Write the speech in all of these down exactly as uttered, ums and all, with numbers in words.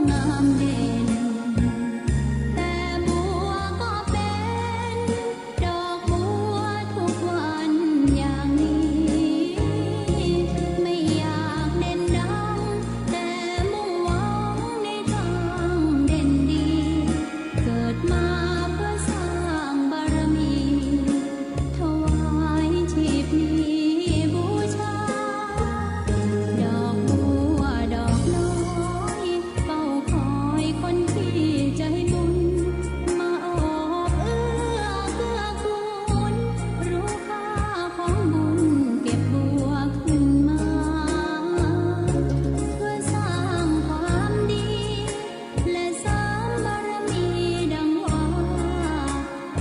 งามเด่น แต่บัวก็เป็นดอกบัวทุกวันอย่างนี้ ไม่อยากเด่นดัง แต่มุ่งหวังในทางเด่นดี เกิดมาเพื่อสร้างบารมี ถวายชีพนี้บูชา ดอกบัวดอกน้อย เฝ้าคอยคนที่ใจบุญ มาออกเอื้อเกื้อกูล รู้ค่าของบุญเก็บบัวขึ้นมา เพื่อสร้างความดี และสร้างบารมีดังว่า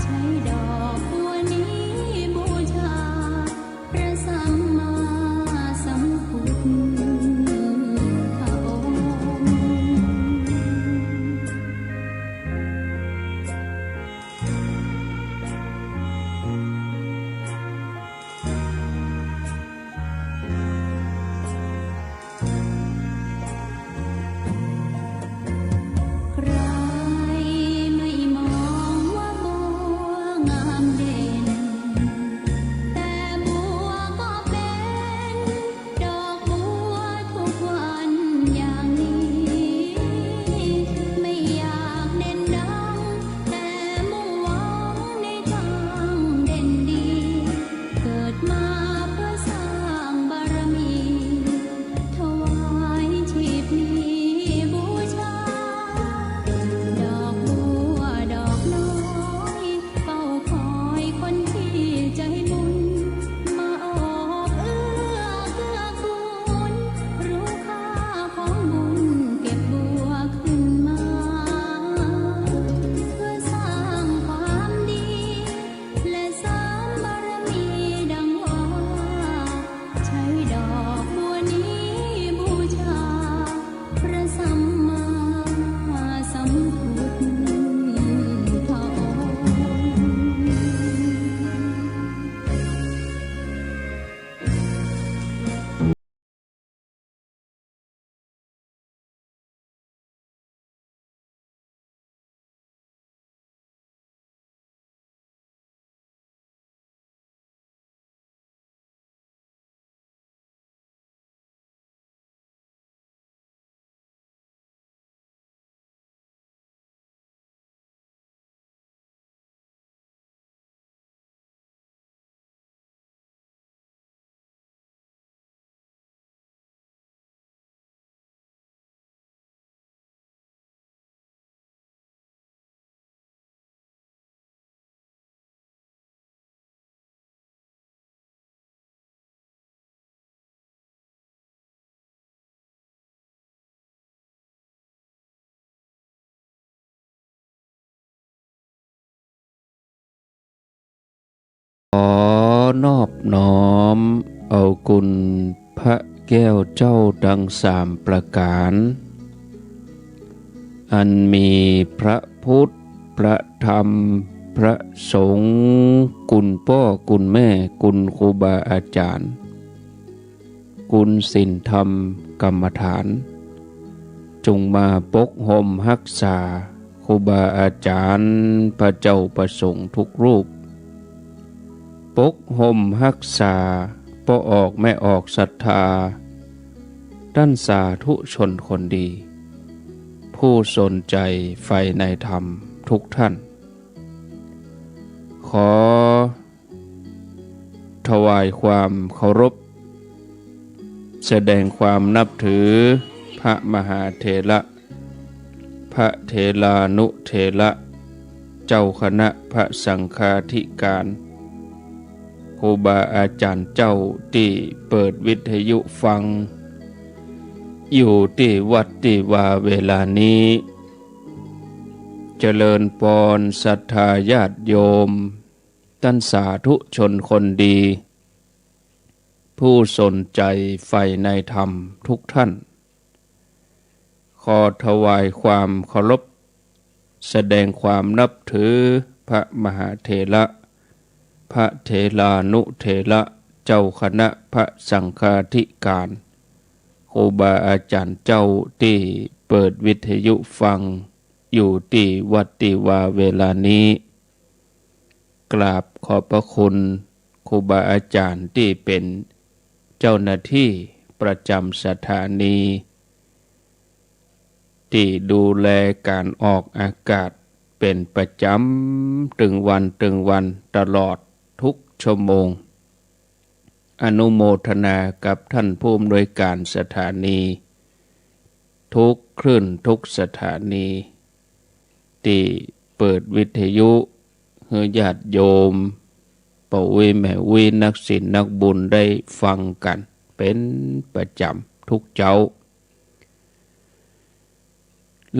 ใช้ดอกบัวนี้บูชา พระสัมมาสัมพุทธองค์ ใครไม่มองว่าบัวงามเด่น แต่บัวก็เป็นดอกบัวทุกวันอย่างนี้ ไม่อยากเด่นดัง แต่มุ่งหวังในทางเด่นดี เกิดมาเพื่อสร้างบารมี ถวายชีพนี้บูชา ดอกบัวดอกน้อย เฝ้าคอยคนที่ใจบุญ มาออกเอื้อเกื้อกูล รู้ค่าของบุญเก็บบัวขึ้นมา เพื่อสร้างความดี และสร้างบารมีดังว่า ใช้ดอกบัวนี้บูชา พระสัมมาสัมพุทธองค์ ขอนอบน้อมเอาคุณพระแก้วเจ้าทั้งสามประก๋าน อันมีพระพุทธ พระธรรม พระสงฆ์ คุณป้อ คุณแม่ คุณครูบาอาจ๋ารย์ คุณศีลธรรมกรรมฐาน จงมาปกฮ่มฮักษาครูบาอาจ๋ารย์ พระเจ้าพระสงฆ์ทุกรูป ปกฮ่มฮักษาป้อออกแม่ออกศรัทธา ต้านสาธุชนคนดี ผู้สนใจ๋ใฝ่ในธรรมทุกท่าน ขอ ถวายความเคารพ แสดงความนับถือพระมหาเถระ พระเถรานุเถระ เจ้าคณะพระสังฆาธิการ ครูบาอาจ๋ารย์เจ้าตี้เปิดวิทยุฟัง อยู่ตี้วัดตี้วาเวลานี้ เจริญปอนศรัทธาญาติโยม ต้านสาธุชนคนดี ผู้สนใจ๋ใฝ่ในธรรมทุกท่าน ขอถวายความเคารพ แสดงความนับถือพระมหาเถระ พระเถรานุเถระ เจ้าคณะพระสังฆาธิการ ครูบาอาจ๋ารย์เจ้าตี้ เปิดวิทยุฟังอยู่ตี้วัดตี้วาเวลานี้ กราบขอบพระคุณครูบาอาจ๋ารย์ตี้เป๋นเจ้าหน้าตี้ประจ๋ำสถานี ตี้ดูแลก๋านออกอากาศเป๋นประจ๋ำ ตึงวันตึงวัน ตลอดกู้ชั่วโมง อนุโมทนากับต้านผู้อำนวยก๋านสถานี กู้คลื่นกู้สถานี ตี้เปิดวิทยุหื้อญาติโยม ป้ออุ๊ยแม่อุ๊ย นักศีลนักบุญได้ฟังกั๋นเป๋นประจ๋ำกู้เจ๊า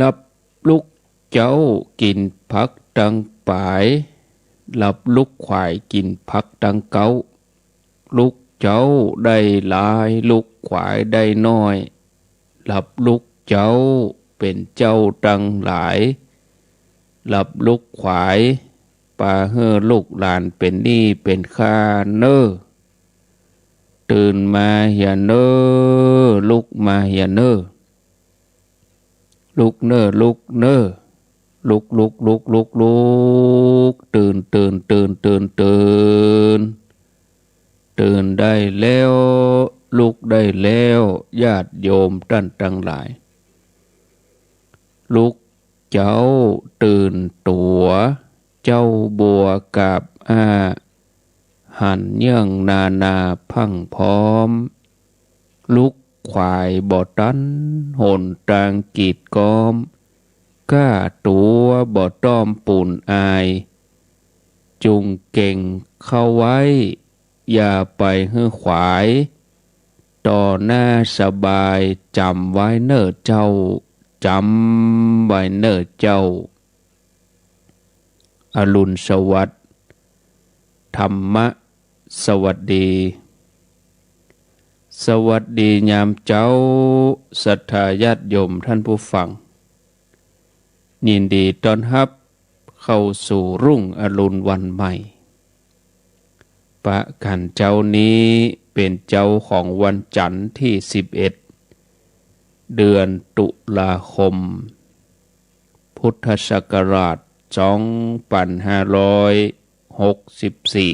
ลับลูกเจ๊ากิ๋นผักตังปาย ลับลูกขวายกิ๋นผักตังเก๊า ลูกเจ๊าได้หลาย ลูกขวายได้น้อย ลับลูกเจ๊าเป๋นเจ้าตังหลาย ลับลูกขวาย ปาหื้อลูกหลานเป๋นหนี้เป๋นค่าเน่อ ตื่นมาเหียเน่อ ลุกมาเหียเน่อ ลุกเน่อ ลุกเน่อ ลุก ลุก ลุก ลุก ลุก ตื่น ตื่น ตื่น ตื่น ตื่น ตื่นได้แล้ว ลุกได้แล้ว ญาติโยมต้านตังหลาย ลูกเจ๊าตื่นตั๋ว เจ๊าบัวกาบอ้า หันเยื่องนานาพรั่งพร้อม ลูกขวายบ่ตันหนตางกีดก๊อม ก้าตั๋วบ่ต้อมปูนอาย จุ่งเก่งเข้าไว้ อย่าไปหื้อขวาย ต่อหน้าสบาย จ๋ำไว้เน่อเจ้า จ๋ำไว้เน่อเจ้า อรุณสวัสดิ์ ธรรมะสวัสดี สวัสดียามเจ๊า ศรัทธาญาติโยมต้านผู้ฟัง ยินดีต้อนฮับเข้าสู่รุ่งอรุณวันใหม่ ปะกั๋นเจ๊านี้เป๋นเจ๊าของวันจั๋นทร์ตี้สิบเอ็ด เดือนตุลาคม พุทธศักราชสองปันห้าร้อยหกสิบสี่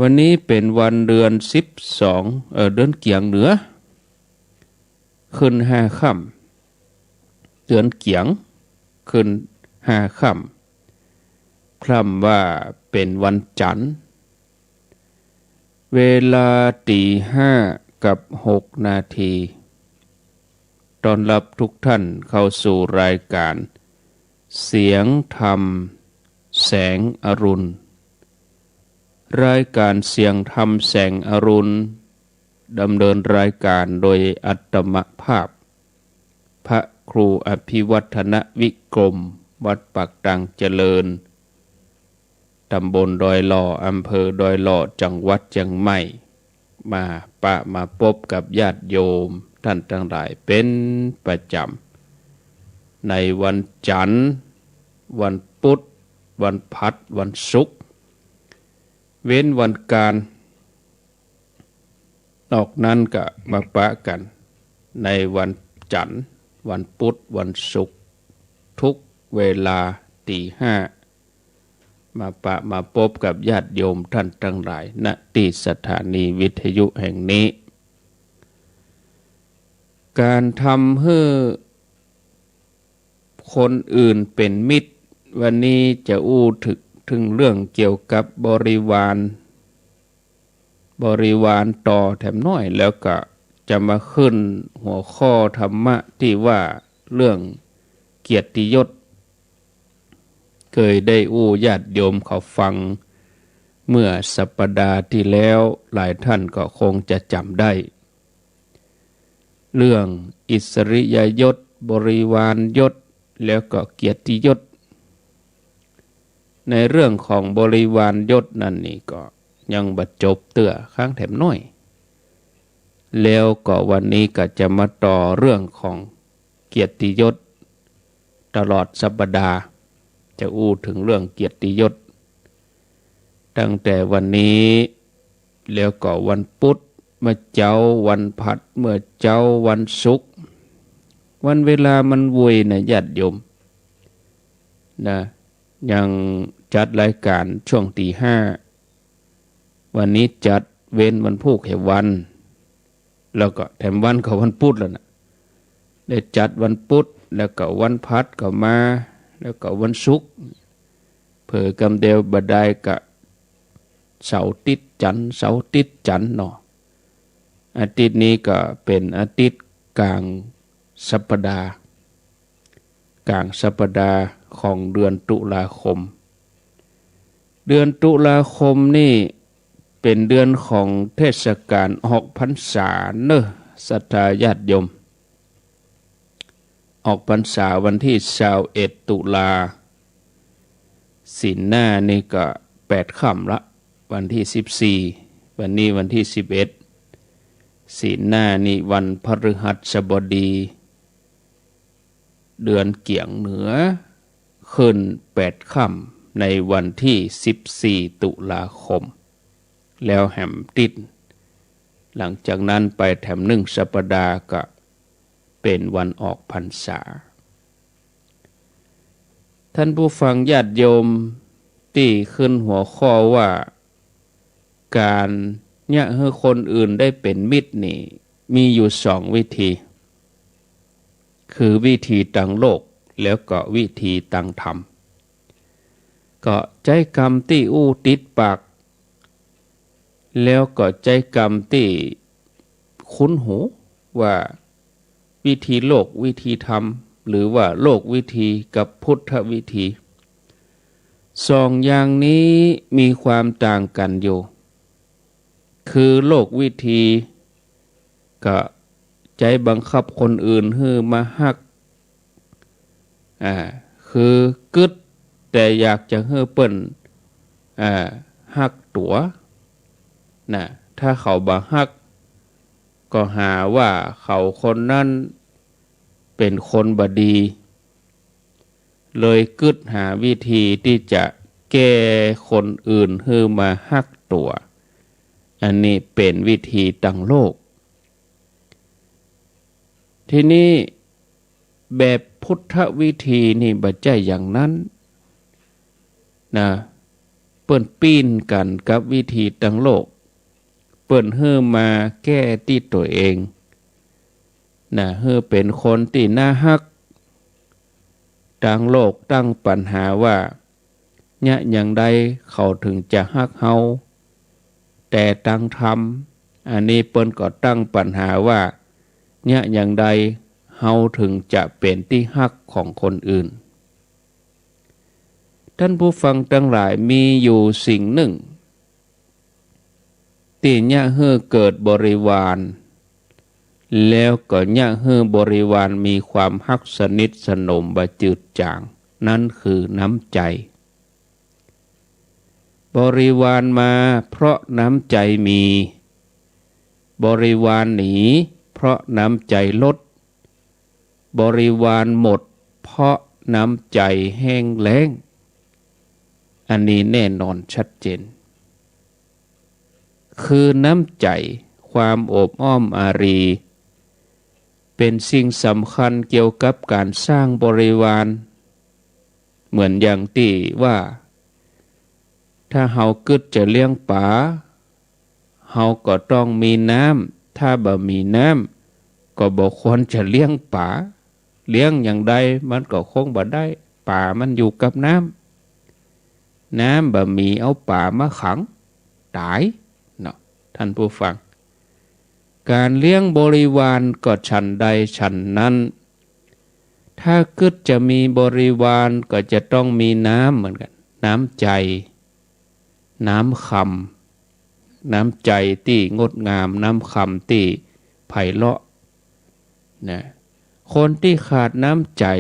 วันนี้เป๋นวันเดือนสิบสอง เอ่อ เดือนเกี๋ยงเหนือ ขึ้นห้าค่ำ เดือนเกี๋ยงขึ้นห้าค่ำ พร่ำว่าเป๋นวันจั๋นทร์ เวลาตี๋ห้ากับหกนาที ต้อนฮับกู้ต้านเข้าสู่รายก๋านเสียงธรรมแสงอรุณ รายก๋านเสียงธรรมแสงอรุณ ดำเนินรายก๋านโดยอาตมาภาพ พระครูอภิวัฒนวิกรม วัดปากตังเจริญ ต๋ำบลดอยหล่อ อำเภอดอยหล่อ จังหวัดเจียงใหม่ มาปะมาปบกับญาติโยมต้านตังหลายเป๋นประจ๋ำ ในวันจั๋นทร์ วันปุ๊ด วันผัด วันศุกร์ เว้นวันก๋าน นอกนั้นก็มาปะกั๋นในวันจั๋นทร์ วันปุ๊ด วันศุกร์ กู้เวลาตี๋ห้า มาปะมาปบกับญาติโยมต้านตังหลาย ณ ตี้สถานีวิทยุแห่งนี้ ก๋านทำหื้อคนอื่นเป๋นมิตร วันนี้จะอู้เถิง เถิงเรื่องเกี่ยวกับบริวาร บริวารต่อแถมหน้อย แล้วก็จะมาขึ้นหัวข้อธรรมะตี้ว่าเรื่องเกียรติยศ เกยได้อู้ญาติโยมเขาฟังเมื่อสัปดาห์ตี้แล้ว หลายต้านก็คงจะจ๋ำได้ เรื่องอิสริยยศ บริวารยศ แล้วก็เกียรติยศ ในเรื่องของบริวารยศนั้นนี่ก็ยังบ่จบเตื้อ ค้างแถมหน้อย แล้วก็วันนี้ก็จะมาต่อเรื่องของเกียรติยศ ตลอดสัปดาห์ จะอู้เถิงเรื่องเกียรติยศ ตั้งแต่วันนี้ แล้วก็วันปุ๊ดเมื่อเจ๊า วันผัดเมื่อเจ๊า วันศุกร์ วันเวลามันไวนะญาติโยม นะ ยังจัดรายการช่วงตีห้า วันนี้จัดเว้นวันพูกแหมวัน แล้วก็แถมวันก็วันพุธแล้วนะ ได้จัดวันพุธ แล้วก็วันพฤหัสก็มา แล้วก็วันศุกร์ เผลอกำเดียวบ่ได้ก็เสาร์ติดจันทร์ เสาร์ติดจันทร์เนาะ อาทิตย์นี้ก็เป๋นอาทิตย์ก๋างสัปดาห์ ก๋างสัปดาห์ของเดือนตุลาคม เดือนตุลาคมนี่เป๋นเดือนของเทศกาลออกพรรษาเนอะ ศรัทธาญาติโยม ออกพรรษาวันตี้ซาวเอ็ดตุลา ศีลหน้านี่ก็แปดค่ำละ วันตี้สิบสี่ วันนี้วันตี้สิบเอ็ด ศีลหน้านี่วันพฤหัสบดี เดือนเกียงเหนือ ขึ้นแปดค่ำในวันตี้สิบสี่ตุลาคม แล้วแหมติด หลังจากนั้นไปแถมนึ่งสัปดาห์ก็เป๋นวันออกพรรษา ท่านผู้ฟังญาติโยมตี้ขึ้นหัวข้อว่า ก๋านเยียะหื้อคนอื่นได้เป๋นมิตรนี่ มีอยู่สองวิธี คือวิธีตางโลก แล้วก็วิธีตางธรรม ก็ใจ๊กำตี้อู้ติดปาก แล้วก็ใจ๊กำตี้คุ้นหูว่าวิธีโลกวิธีธรรม หรือว่าโลกวิธีกับพุทธวิธี สองอย่างนี้มีความต่างกั๋นอยู่ คือโลกวิธีก็ใจ๊บังคับคนอื่นหื้อมาฮัก อ่า คือกึ๊ดแต่อยากจะหื้อเปิ้น อ่า ฮักตั๋ว นะ ถ้าเขาบ่ฮัก ก็หาว่าเขาคนนั้นเป๋นคนบ่ดี เลยกึ๊ดหาวิธีตี้จะแก้คนอื่นหื้อมาฮักตั๋ว อันนี้เป๋นวิธีตางโลก ทีนี้แบบพุทธวิธีนี่บ่ใจ้อย่างนั้นนะ เปิ้นปี้นกั๋นกับวิธีตางโลก เปิ้นหื้อมาแก้ตี้ตั๋วเองนะ หื้อเป๋นคนตี้น่าฮัก ตางโลกตั้งปัญหาว่า เยียะอย่างใดเขาถึงจะฮักเฮา แต่ตางธรรม อันนี้เปิ้นก็ตั้งปัญหาว่า เยียะอย่างใดเฮาถึงจะเป๋นตี้ฮักของคนอื่น ท่านผู้ฟังตังหลาย มีอยู่สิ่งนึ่ง ตี้เยียะหื้อเกิดบริวาร แล้วก็เยียะหื้อบริวารมีความฮักสนิทสนมบ่จืดจ๋าง นั้นคือน้ำใจ๋ บริวารมาเพราะน้ำใจ๋มี บริวารหนีเพราะน้ำใจ๋ลด บริวารหมดเพราะน้ำใจ๋แห้งแล้ง อันนี้แน่นอนชัดเจน คือน้ำใจ๋ ความโอบอ้อมอารี เป๋นสิ่งสำคัญเกี่ยวกับก๋านสร้างบริวาร เหมือนอย่างตี้ว่า ถ้าเฮากึ๊ดจะเลี้ยงป๋า เฮาก็ต้องมีน้ำ ถ้าบ่มีน้ำ ก็บ่ควรจะเลี้ยงป๋า เลี้ยงอย่างใดมันก็คงบ่ได้ ป๋ามันอยู่กับน้ำ น้ำบ่มีเอาป๋ามาขัง ต๋าย เนาะ ท่านผู้ฟัง ก๋านเลี้ยงบริวารก็ฉันใดฉันนั้น ถ้ากึ๊ดจะมีบริวารก็จะต้องมีน้ำเหมือนกั๋น น้ำใจ๋ น้ำคำ น้ำใจ๋ตี้งดงาม น้ำคำตี้ไพเราะ นะ คนตี้ขาดน้ำใจ๋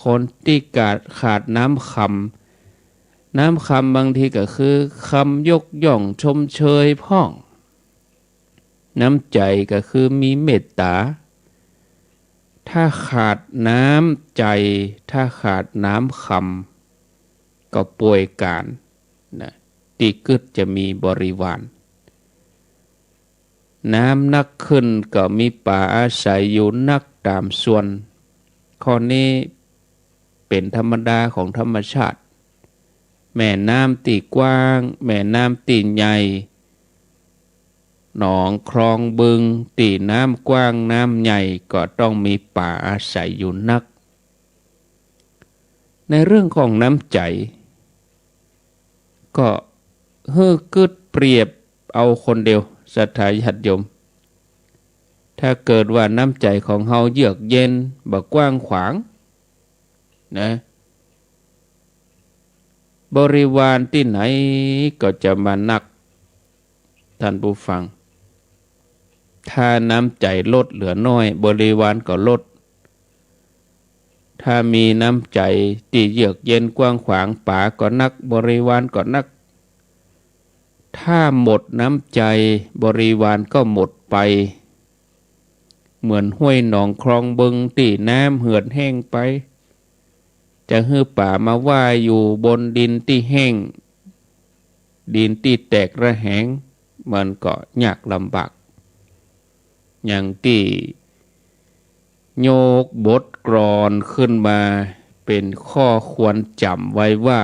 คนตี้ขาด ขาดน้ำคำ น้ำคำบางทีก็คือคำยกย่องชมเชยพ่อง น้ำใจ๋ก็คือมีเมตต๋า ถ้าขาดน้ำใจ๋ ถ้าขาดน้ำคำ ก็ป่วยก๋าน นะ ตี้กึ๊ดจะมีบริวาร น้ำนักขึ้นก็มีป๋าอาศัยอยู่นัก ต๋ามส่วน ข้อนี้เป๋นธรรมดาของธรรมชาติ แม่น้ำตี้กว้าง แม่น้ำตี้ใหญ่ หนองคลองบึง ตี้น้ำกว้างน้ำใหญ่ ก็ต้องมีป๋าอาศัยอยู่นัก ในเรื่องของน้ำใจ๋ ก็หื้อกึ๊ดเปรียบเอาคนเดียว ศรัทธาญาติโยม ถ้าเกิดว่าน้ำใจ๋ของเฮาเยือกเย็น บ่กว้างขวาง นะ บริวารตี้ไหนก็จะมานัก ท่านผู้ฟัง ถ้าน้ำใจ๋ลดเหลือน้อย บริวารก็ลด ถ้ามีน้ำใจ๋ตี้เยือกเย็นกว้างขวาง ป๋าก็นัก บริวารก็นัก ถ้าหมดน้ำใจ๋ บริวารก็หมดไป เหมือนห้วยหนองคลองบึงตี้น้ำเหือดแห้งไป จะหื้อป๋ามาว่ายอยู่บนดินตี้แห้ง ดินตี้แตกระแหง มันก็ยากลำบาก อย่างตี้ยกบทกลอนขึ้นมาเป๋นข้อควรจ๋ำไว้ว่า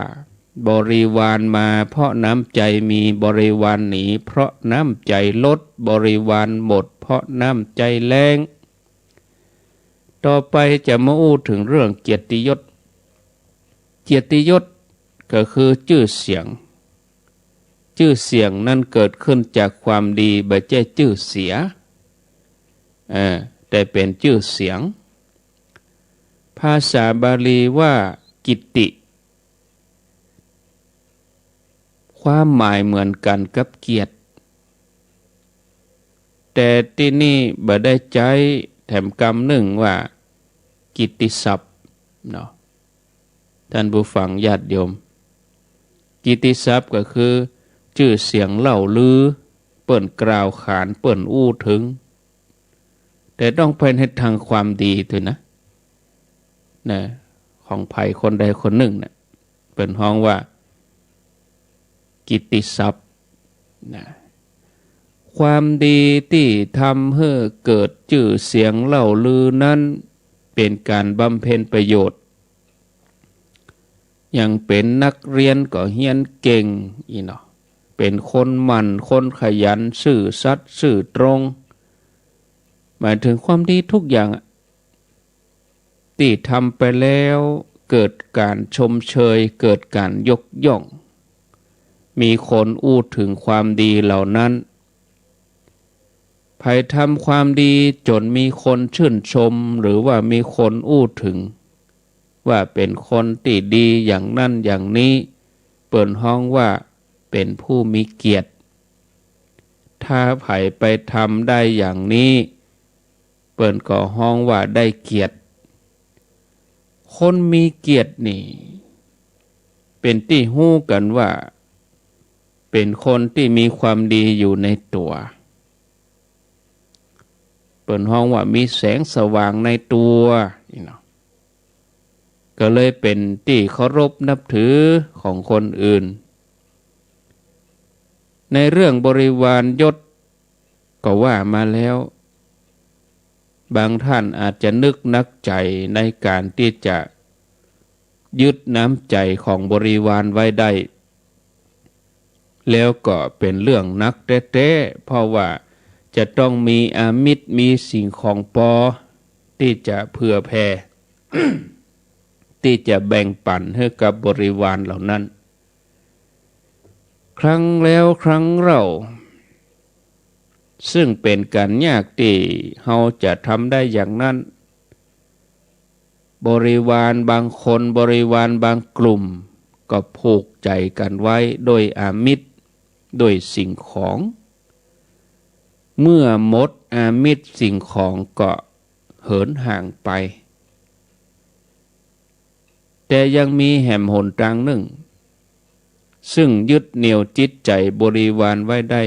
บริวารมาเพราะน้ำใจ๋มี บริวารหนีเพราะน้ำใจ๋ลด บริวารหมดเพราะน้ำใจ๋แล้ง ต่อไปจะมาอู้เถิงเรื่องเกียรติยศ เกียรติยศก็คือจื้อเสียง จื้อเสียงนั้นเกิดขึ้นจากความดี บ่ใจ้จื้อเสีย เออ แต่เป๋นจื้อเสียง ภาษาบาลีว่ากิตติ ความหมายเหมือนกั๋นกับเกียรติ แต่ตี้นี่บ่ได้ใจ๊แถมกำนึ่งว่ากิตติศัพท์เนาะ ท่านผู้ฟังญาติโยม กิตติศัพท์ก็คือจื้อเสียงเล่าลือ เปิ้นกล่าวขาน เปิ้นอู้เถิง แต่ต้องเป๋นในตางความดีตวยนะ นะ ของใผคนใดคนนึ่งนะ เปิ้นฮ้องว่ากิตติศัพท์นะ ความดีตี้ทำหื้อเกิดจื้อเสียงเล่าลือนั้น เป๋นก๋านบำเพ็ญประโยชน์ อย่างเป๋นนักเฮียนก็เฮียนเก่งอี้เนาะ เป๋นคนหมั่น คนขยัน ซื่อสัตย์ ซื่อตรง หมายเถิงความดีทุกอย่างอะ ตี้ทำไปแล้วเกิดก๋านชมเชย เกิดก๋านยกย่อง มีคนอู้เถิงความดีเหล่านั้น ใผทำความดีจ๋นมีคนชื่นชม หรือว่ามีคนอู้เถิง ว่าเป๋นคนตี้ดีอย่างนั้นอย่างนี้ เปิ้นฮ้องว่าเป๋นผู้มีเกียรติ ถ้าใผไปทำได้อย่างนี้ เปิ้นก็ฮ้องว่าได้เกียรติ คนมีเกียรตินี่ เป๋นตี้ฮู้กั๋นว่า เป๋นคนตี้มีความดีอยู่ในตั๋ว เปิ้นฮ้องว่ามีแสงสว่างในตั๋วอี้เนาะ ก็เลยเป๋นตี้เคารพนับถือของคนอื่น ในเรื่องบริวารยศก็ว่ามาแล้ว บางท่านอาจจะนึกหนักใจ๋ในก๋านตี้จะยึดน้ำใจ๋ของบริวารไว้ได้ แล้วก็เป๋นเรื่องหนักแต๊ๆ เพราะว่าจะต้องมีอามิส มีสิ่งของปอตี้จะเผื่อแผ่ ตี้จะแบ่งปั๋นหื้อกับบริวารเหล่านั้น ครั้งแล้วครั้งเล่า ซึ่งเป๋นก๋านยากตี้เฮาจะทำได้อย่างนั้น บริวารบางคน บริวารบางกลุ่ม ก็ผูกใจ๋กั๋นไว้ด้วยอามิส ด้วยสิ่งของ เมื่อหมดอามิสสิ่งของก็เหินห่างไป แต่ยังมีแหมหนตางนึ่ง ซึ่งยึดเหนี่ยวจิตใจ๋บริวารไว้ได้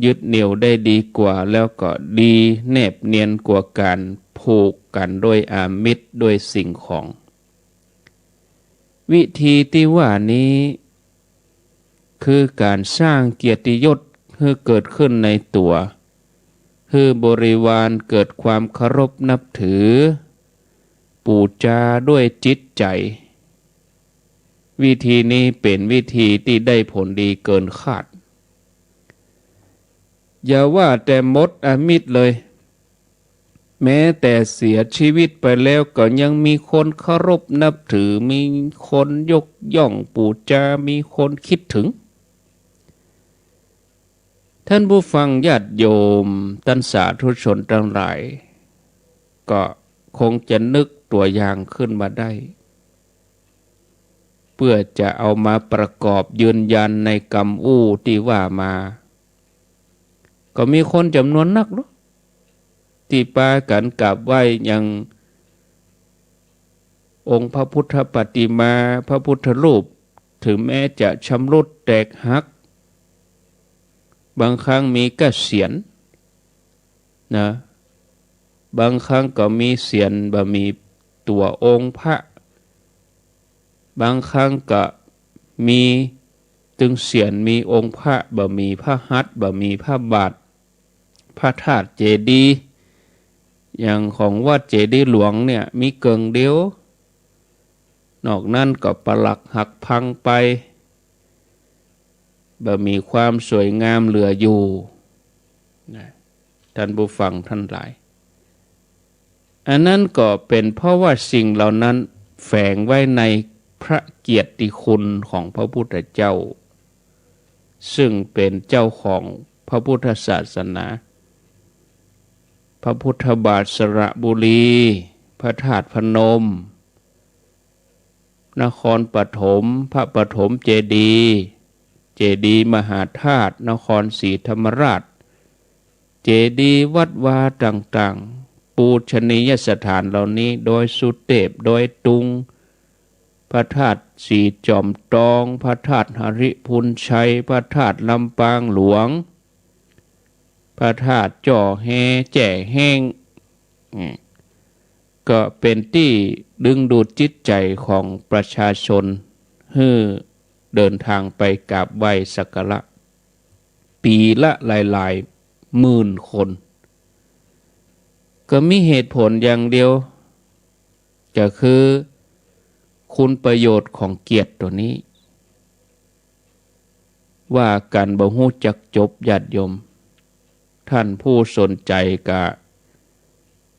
ยึดเหนี่ยวได้ดีกว่า แล้วก็ดีแนบเนียนกว่าก๋านผูกกั๋นด้วยอามิส ด้วยสิ่งของ วิธีตี้ว่านี้ คือก๋านสร้างเกียรติยศหื้อเกิดขึ้นในตั๋ว หื้อบริวารเกิดความเคารพนับถือ ปู๋จาด้วยจิตใจ๋ วิธีนี้เป๋นวิธีตี้ได้ผลดีเกินคาด อย่าว่าแต่หมดอมิตรเลย แม้แต่เสียชีวิตไปแล้วก็ยังมีคนเคารพนับถือ มีคนยกย่องปู๋จา มีคนคิดถึง ท่านผู้ฟังญาติโยม ต้านสาธุชนตังหลาย ก็คงจะนึกตั๋วอย่างขึ้นมาได้ เปื้อจะเอามาประกอบยืนยันในกำอู้ตี้ว่ามา ก็มีคนจ๋ำนวนนักเนาะ ตี้ปากั๋นกราบไหว้ยังองค์พระพุทธปฏิมา พระพุทธรูป เถิงแม้จะชำรุดแตกหัก บางครั้งมีก้าเสียนนะ บางครั้งก็มีเสียนบ่มีตั๋วองค์พระ บางครั้งก็มีตึงเสียน มีองค์พระ บ่มีพระหัตถ์ บ่มีพระบาท พระธาตุเจดีย์ อย่างของวัดเจดีย์หลวงเนี่ย มีเกิ่งเดียว นอกนั้นก็ปรักหักพังไป บ่มีความสวยงามเหลืออยู่นะ ท่านผู้ฟังตังหลาย อันนั้นก็เป๋นเพราะว่าสิ่งเหล่านั้นแฝงไว้ในพระเกียรติคุณของพระพุทธเจ้า ซึ่งเป๋นเจ้าของพระพุทธศาสนา พระพุทธบาทสระบุรี พระธาตุพนม นครปฐม พระปฐมเจดีย์ เจดีย์มหาธาตุ นครศรีธรรมราช เจดีย์วัดวาต่างๆ ปูชนียสถานเหล่านี้ ดอยสุเตป ดอยตุง พระธาตุสีจอมตอง พระธาตุหริภุญชัย พระธาตุลำปางหลวง พระธาตุจ้อแฮ แจ้แฮง อืม ก็เป๋นตี้ดึงดูดจิตใจ๋ของประชาชน หื้อเดินทางไปกราบไหว้สักการะ ปี๋ละหลายๆ หมื่นคน ก็มีเหตุผลอย่างเดียว ก็คือคุณประโยชน์ของเกียรติตั๋วนี้ ว่ากั๋นบ่ฮู้จักจบ ญาติโยม ท่านผู้สนใจ๋ก็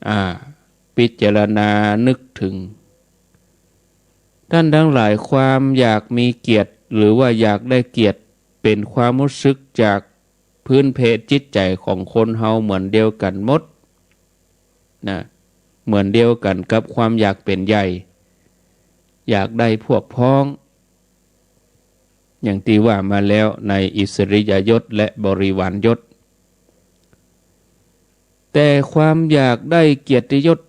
อ่า พิจารณานึกเถิง ต้านตังหลาย ความอยากมีเกียรติ หรือว่าอยากได้เกียรติ เป๋นความฮู้สึกจากพื้นเพจิตใจ๋ของคนเฮาเหมือนเดียวกั๋นหมดนะ เหมือนเดียวกั๋นกับความอยากเป๋นใหญ่ อยากได้พวกพ้อง อย่างตี้ว่ามาแล้วในอิสริยยศและบริวารยศ แต่ความอยากได้เกียรติยศ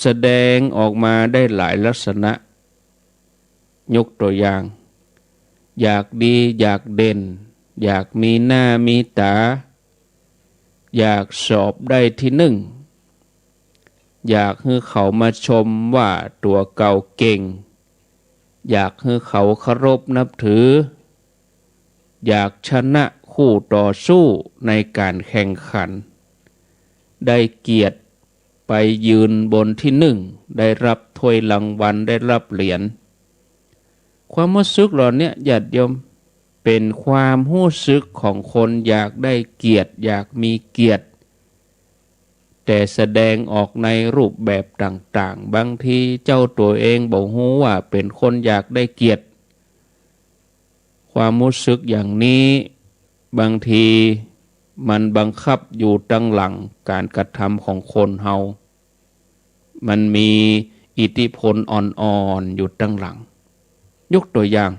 แสดงออกมาได้หลายลักษณะ ยกตั๋วอย่าง อยากดี อยากเด่น อยากมีหน้ามีต๋า อยากสอบได้ตี้นึ่ง อยากหื้อเขามาชมว่าตั๋วเก่าเก่ง อยากหื้อเขาเคารพนับถือ อยากชนะคู่ต่อสู้ในก๋านแข่งขัน ได้เกียรติไปยืนบนตี้นึ่ง ได้รับถ้วยรางวัล ได้รับเหรียญ ความฮู้สึกเหล่าเนี้ย ญาติโยม เป๋นความฮู้สึกของคนอยากได้เกียรติ อยากมีเกียรติ แต่แสดงออกในรูปแบบต่างๆ บางทีเจ้าตั๋วเองบ่ฮู้ว่าเป๋นคนอยากได้เกียรติ ความฮู้สึกอย่างนี้ บางทีมันบังคับอยู่ตังหลังก๋านกระทำของคนเฮา มันมีอิทธิพลอ่อนๆ อยู่ตังหลัง ยกตั๋วอย่าง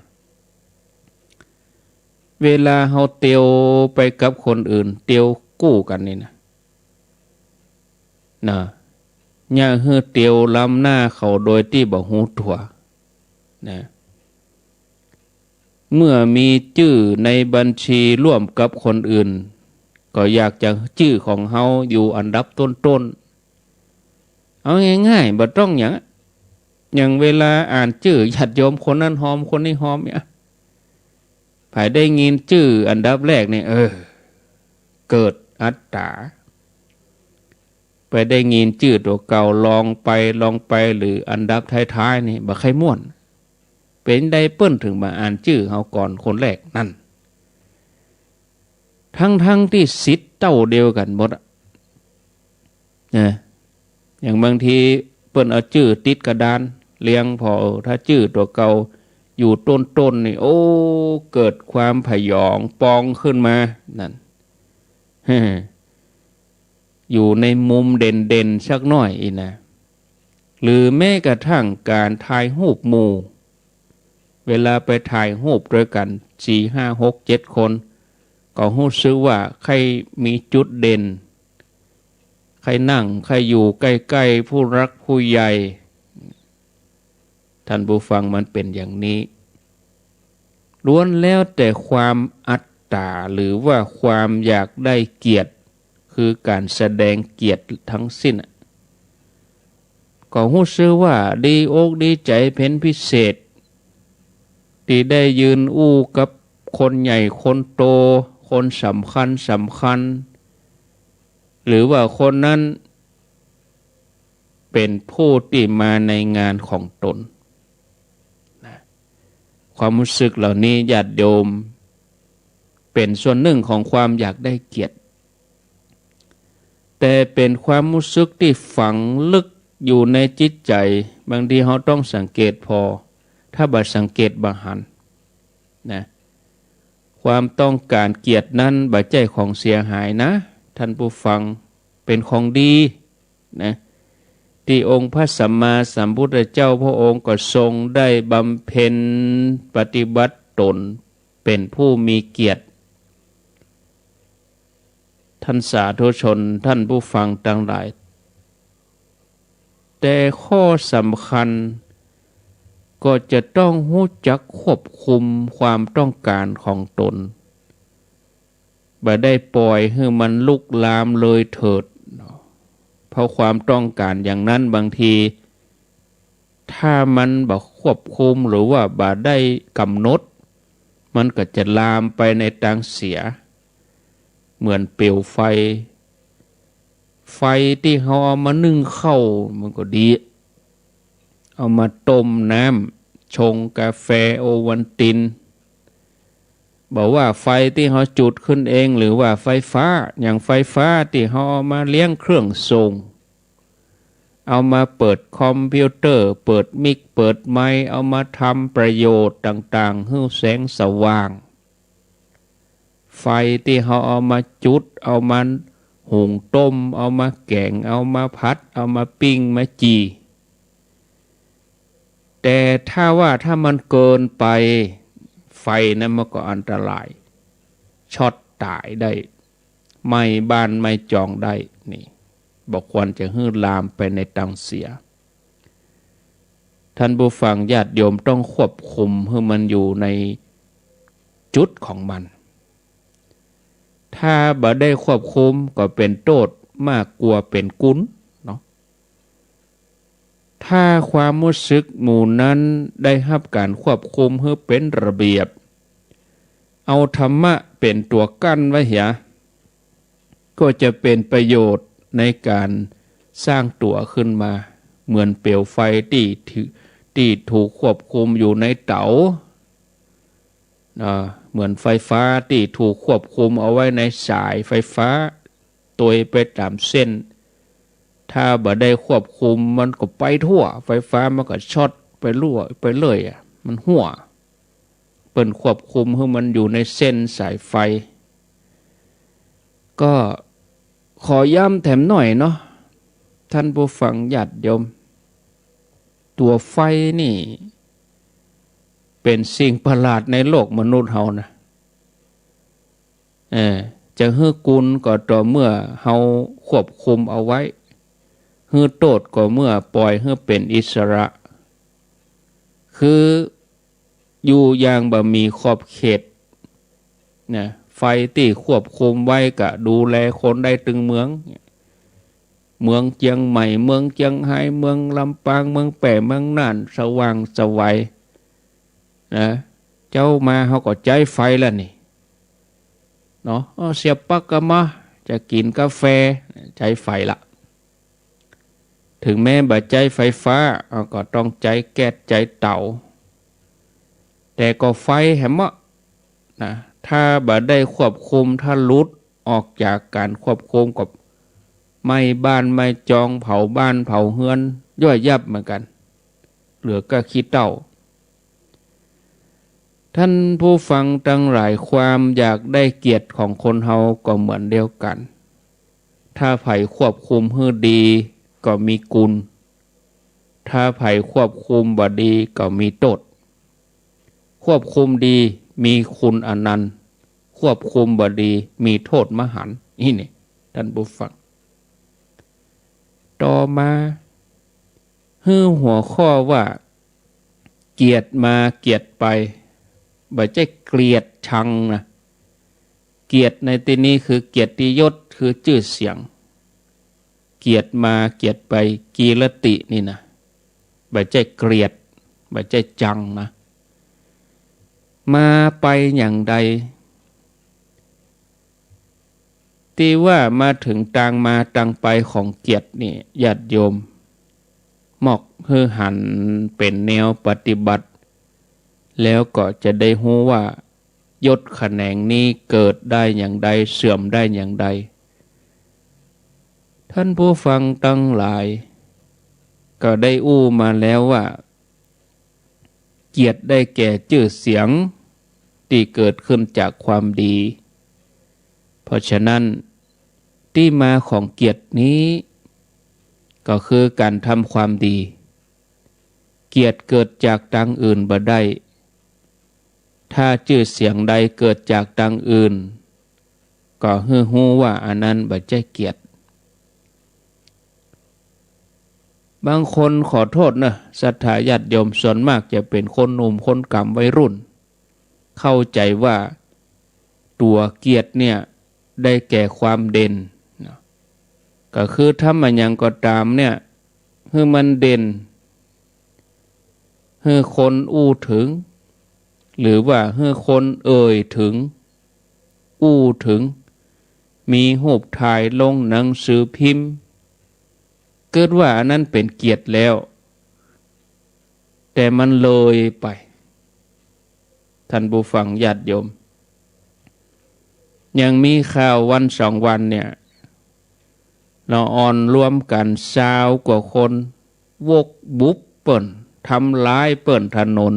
เวลาเฮาเตียวไปกับคนอื่น เตียวกู้กั๋นนี่นะ นะ อย่าหื้อเตียวล้ำหน้าเขาโดยตี้บ่ฮู้ตั๋ว นะ เมื่อมีจื้อในบัญชีร่วมกับคนอื่น ก็อยากจะจื้อของเฮาอยู่อันดับต้นๆ เอาง่ายๆ บ่ต้องหยังอะ อย่างเวลาอ่านจื้อญาติโยมคนนั้นฮอมคนนี้ฮอมเนี่ย ใผได้ยินจื้ออันดับแรกเนี่ย เออ เกิดอัตตา ไปได้ยินจื้อตั๋วเก่าลองไปลองไป หรืออันดับท้ายๆ นี่บ่ใค่ม่วน เป๋นใดเปิ้นเถิงบ่อ่านจื้อเฮาก่อนคนแรกนั้น ทั้งๆ ตี้สิทธิ์เต้าเดียวกั๋นหมดอะ นะ อย่างบางทีเปิ้นเอาจื้อติดกระดานเรียงผ่อ เออ ถ้าจื้อตั๋วเก่าอยู่ต้นๆ นี่ โอ้ เกิดความผยองปองขึ้นมา นั่น อยู่ในมุมเด่นๆ สักหน้อยอี้นะ หรือแม้กระทั่งก๋านถ่ายฮูปหมู่ เวลาไปถ่ายฮูปตวยกั๋น สี่ ห้า หก เจ็ด คน ก็ฮู้สึกว่าใค่มีจุดเด่น ใค่นั่ง ใค่อยู่ใก้ๆ ผู้หลักผู้ใหญ่ ท่านผู้ฟัง มันเป๋นอย่างนี้ ล้วนแล้วแต่ความอัตตา หรือว่าความอยากได้เกียรติ คือก๋านแสดงเกียรติทั้งสิ้นอะ ก็ฮู้สึกว่าดีอกดีใจ๋เป๋นพิเศษ ตี้ได้ยืนอู้กับคนใหญ่คนโต คนสำคัญสำคัญ หรือว่าคนนั้นเป๋นผู้ตี้มาในงานของตน นะ ความฮู้สึกเหล่านี้ ญาติโยม เป๋นส่วนนึ่งของความอยากได้เกียรติ แต่เป๋นความฮู้สึกตี้ฝังลึกอยู่ในจิตใจ๋ บางทีเฮาต้องสังเกตผ่อ ถ้าบ่สังเกตบ่หัน นะ ความต้องก๋านเกียรตินั้นบ่ใจ้ของเสียหายนะ ท่านผู้ฟัง เป๋นของดี นะ ตี้องค์พระสัมมาสัมพุทธเจ้าพระองค์ก็ทรงได้บำเพ็ญปฏิบัติตนเป๋นผู้มีเกียรติ ท่านสาธุชน ท่านผู้ฟังตังหลาย แต่ข้อสำคัญก็จะต้องฮู้จักควบคุมความต้องก๋านของตน บ่ได้ปล่อยหื้อมันลุกลามเลยเถิดเนาะ เพราะความต้องก๋านอย่างนั้นบางที ถ้ามันบ่ควบคุมหรือว่าบ่ได้ก๋ำหนด มันก็จะลามไปในตางเสีย เหมือนเปลวไฟ ไฟตี้เฮาเอามานึ่งข้าวมันก็ดี เอามาต้มน้ำ ชงกาแฟโอวัลติน บ่ว่าไฟตี้เฮาจุดขึ้นเอง หรือว่าไฟฟ้า อย่างไฟฟ้าตี้เฮาเอามาเลี้ยงเครื่องส่ง เอามาเปิดคอมพิวเตอร์ เปิดมิก เปิดไมค์ เอามาทำประโยชน์ต่างๆ หื้อแสงสว่าง ไฟตี้เฮาเอามาจุด เอามาหุงต้ม เอามาแกง เอามาผัด เอามาปิ้ง มาจี่ แต่ถ้าว่าถ้ามันเกินไป ไฟนั้นมันก็อันตราย ช็อตต๋ายได้ ไหม้บ้านไหม้จองได้ นี่ บ่ควรจะหื้อลามไปในตางเสีย ท่านผู้ฟังญาติโยมต้องควบคุมหื้อมันอยู่ในจุดของมัน ถ้าบ่ได้ควบคุมก็เป๋นโต้ษมากกว่าเป๋นกุณเนาะ ถ้าความฮู้สึกหมู่นั้นได้ฮับก๋านควบคุมหื้อเป๋นระเบียบ เอาธรรมะเป๋นตั๋วกั้นไว้เหีย ก็จะเป๋นประโยชน์ในก๋านสร้างตั๋วขึ้นมา เหมือนเปลวไฟตี้ถือ ตี้ถูกควบคุมอยู่ในเต๋า อ่า เหมือนไฟฟ้าตี้ถูกควบคุมเอาไว้ในสายไฟฟ้า ตวยไปต๋ามเส้น ถ้าบ่ได้ควบคุมมันก็ไปทั่ว ไฟฟ้ามันก็ช็อตไปลั่ว ไปเรื่อยอะ มันฮั่ว เปิ้นควบคุมหื้อมันอยู่ในเส้นสายไฟ ก็ขอย้ำแถมหน้อยเนาะ ท่านผู้ฟังญาติโยม ตั๋วไฟนี่เป๋นสิ่งประหลาดในโลกมนุษย์เฮานะ เออ จะหื้อกุณก็ต่อเมื่อเฮาควบคุมเอาไว้ หื้อโต้ษก็เมื่อปล่อยหื้อเป๋นอิสระ คืออยู่อย่างบ่มีขอบเขตนะ ไฟตี้ควบคุมไว้ก็ดูแลคนได้ตึงเมือง เมืองเจียงใหม่ เมืองเจียงฮาย เมืองลำปาง เมืองแป้ เมืองน่าน สว่างไสวนะ เจ๊ามาเฮาก็ใจ๊ไฟละนี่ เนาะ อ้อ เสียปั๊กก็มา จะกิ๋นกาแฟ ใจ๊ไฟละ เถิงแม้บ่ใจ๊ไฟฟ้า เอ้า ก็ต้องใจ๊แก๊สใจ๊เต๋า แต่ก็ไฟแหมเนาะ นะ ถ้าบ่ได้ควบคุม ถ้าหลุดออกจากก๋านควบคุมก็ไหม้บ้านไหม้จอง เผาบ้านเผาเฮือน ย่อยยับเหมือนกั๋น เหลือก้าขี้เถ้า ท่านผู้ฟังตังหลาย ความอยากได้เกียรติของคนเฮาก็เหมือนเดียวกั๋น ถ้าใผควบคุมหื้อดีก็มีคุณ ถ้าใผควบคุมบ่ดีก็มีโต้ษ ควบคุมดีมีคุณอนันต์ ควบคุมบ่ดีมีโต้ษมหันต์ อี้นี่ ท่านผู้ฟัง ต่อมา หื้อหัวข้อว่า เกียรติมาเกียรติไป บ่ใจ้เกลียดชังนะ เกียรติในตี้นี้คือเกียรติยศ คือจื้อเสียง เกียรติมาเกียรติไป กีรตินี่นะ บ่ใจ้เกลียด บ่ใจ้จังนะ มาไปอย่างใด ตี้ว่ามาเถิงตางมาตางไปของเกียรตินี่ ญาติโยม มอกหื้อหันเป๋นแนวปฏิบัติ แล้วก็จะได้ฮู้ว่า ยศขะแหนงนี้เกิดได้อย่างใด เสื่อมได้อย่างใด ท่านผู้ฟังตังหลาย ก็ได้อู้มาแล้วว่า เกียรติได้แก่จื้อเสียงตี้เกิดขึ้นจากความดี เพราะฉะนั้น ตี้มาของเกียรตินี้ ก็คือก๋านทำความดี เกียรติเกิดจากตางอื่นบ่ได้ ถ้าจื้อเสียงใดเกิดจากตางอื่น ก็หื้อฮู้ว่าอันนั้นบ่ใจ้เกียรติ บางคน ขอโต้ษเนาะ ศรัทธาญาติโยม ส่วนมากจะเป๋นคนหนุ่มคนก๋ำวัยรุ่น เข้าใจ๋ว่าตั๋วเกียรติเนี่ยได้แก่ความเด่นเนาะ ก็คือทำอะหยังก็ต๋ามเนี่ย หื้อมันเด่น หื้อคนอู้เถิง หรือว่าหื้อคนเอ่ยเถิง อู้เถิง มีฮูปถ่ายลงหนังสือพิมพ์ กึ๊ดว่าอันนั้นเป๋นเกียรติแล้ว แต่มันเลยไป ท่านผู้ฟังญาติโยม ยังมีข่าววันสองวันเนี่ย ละอ่อนรวมกั๋นซาวกว่าคน วกบุบเปิ้น ทำลายเปิ้นถนน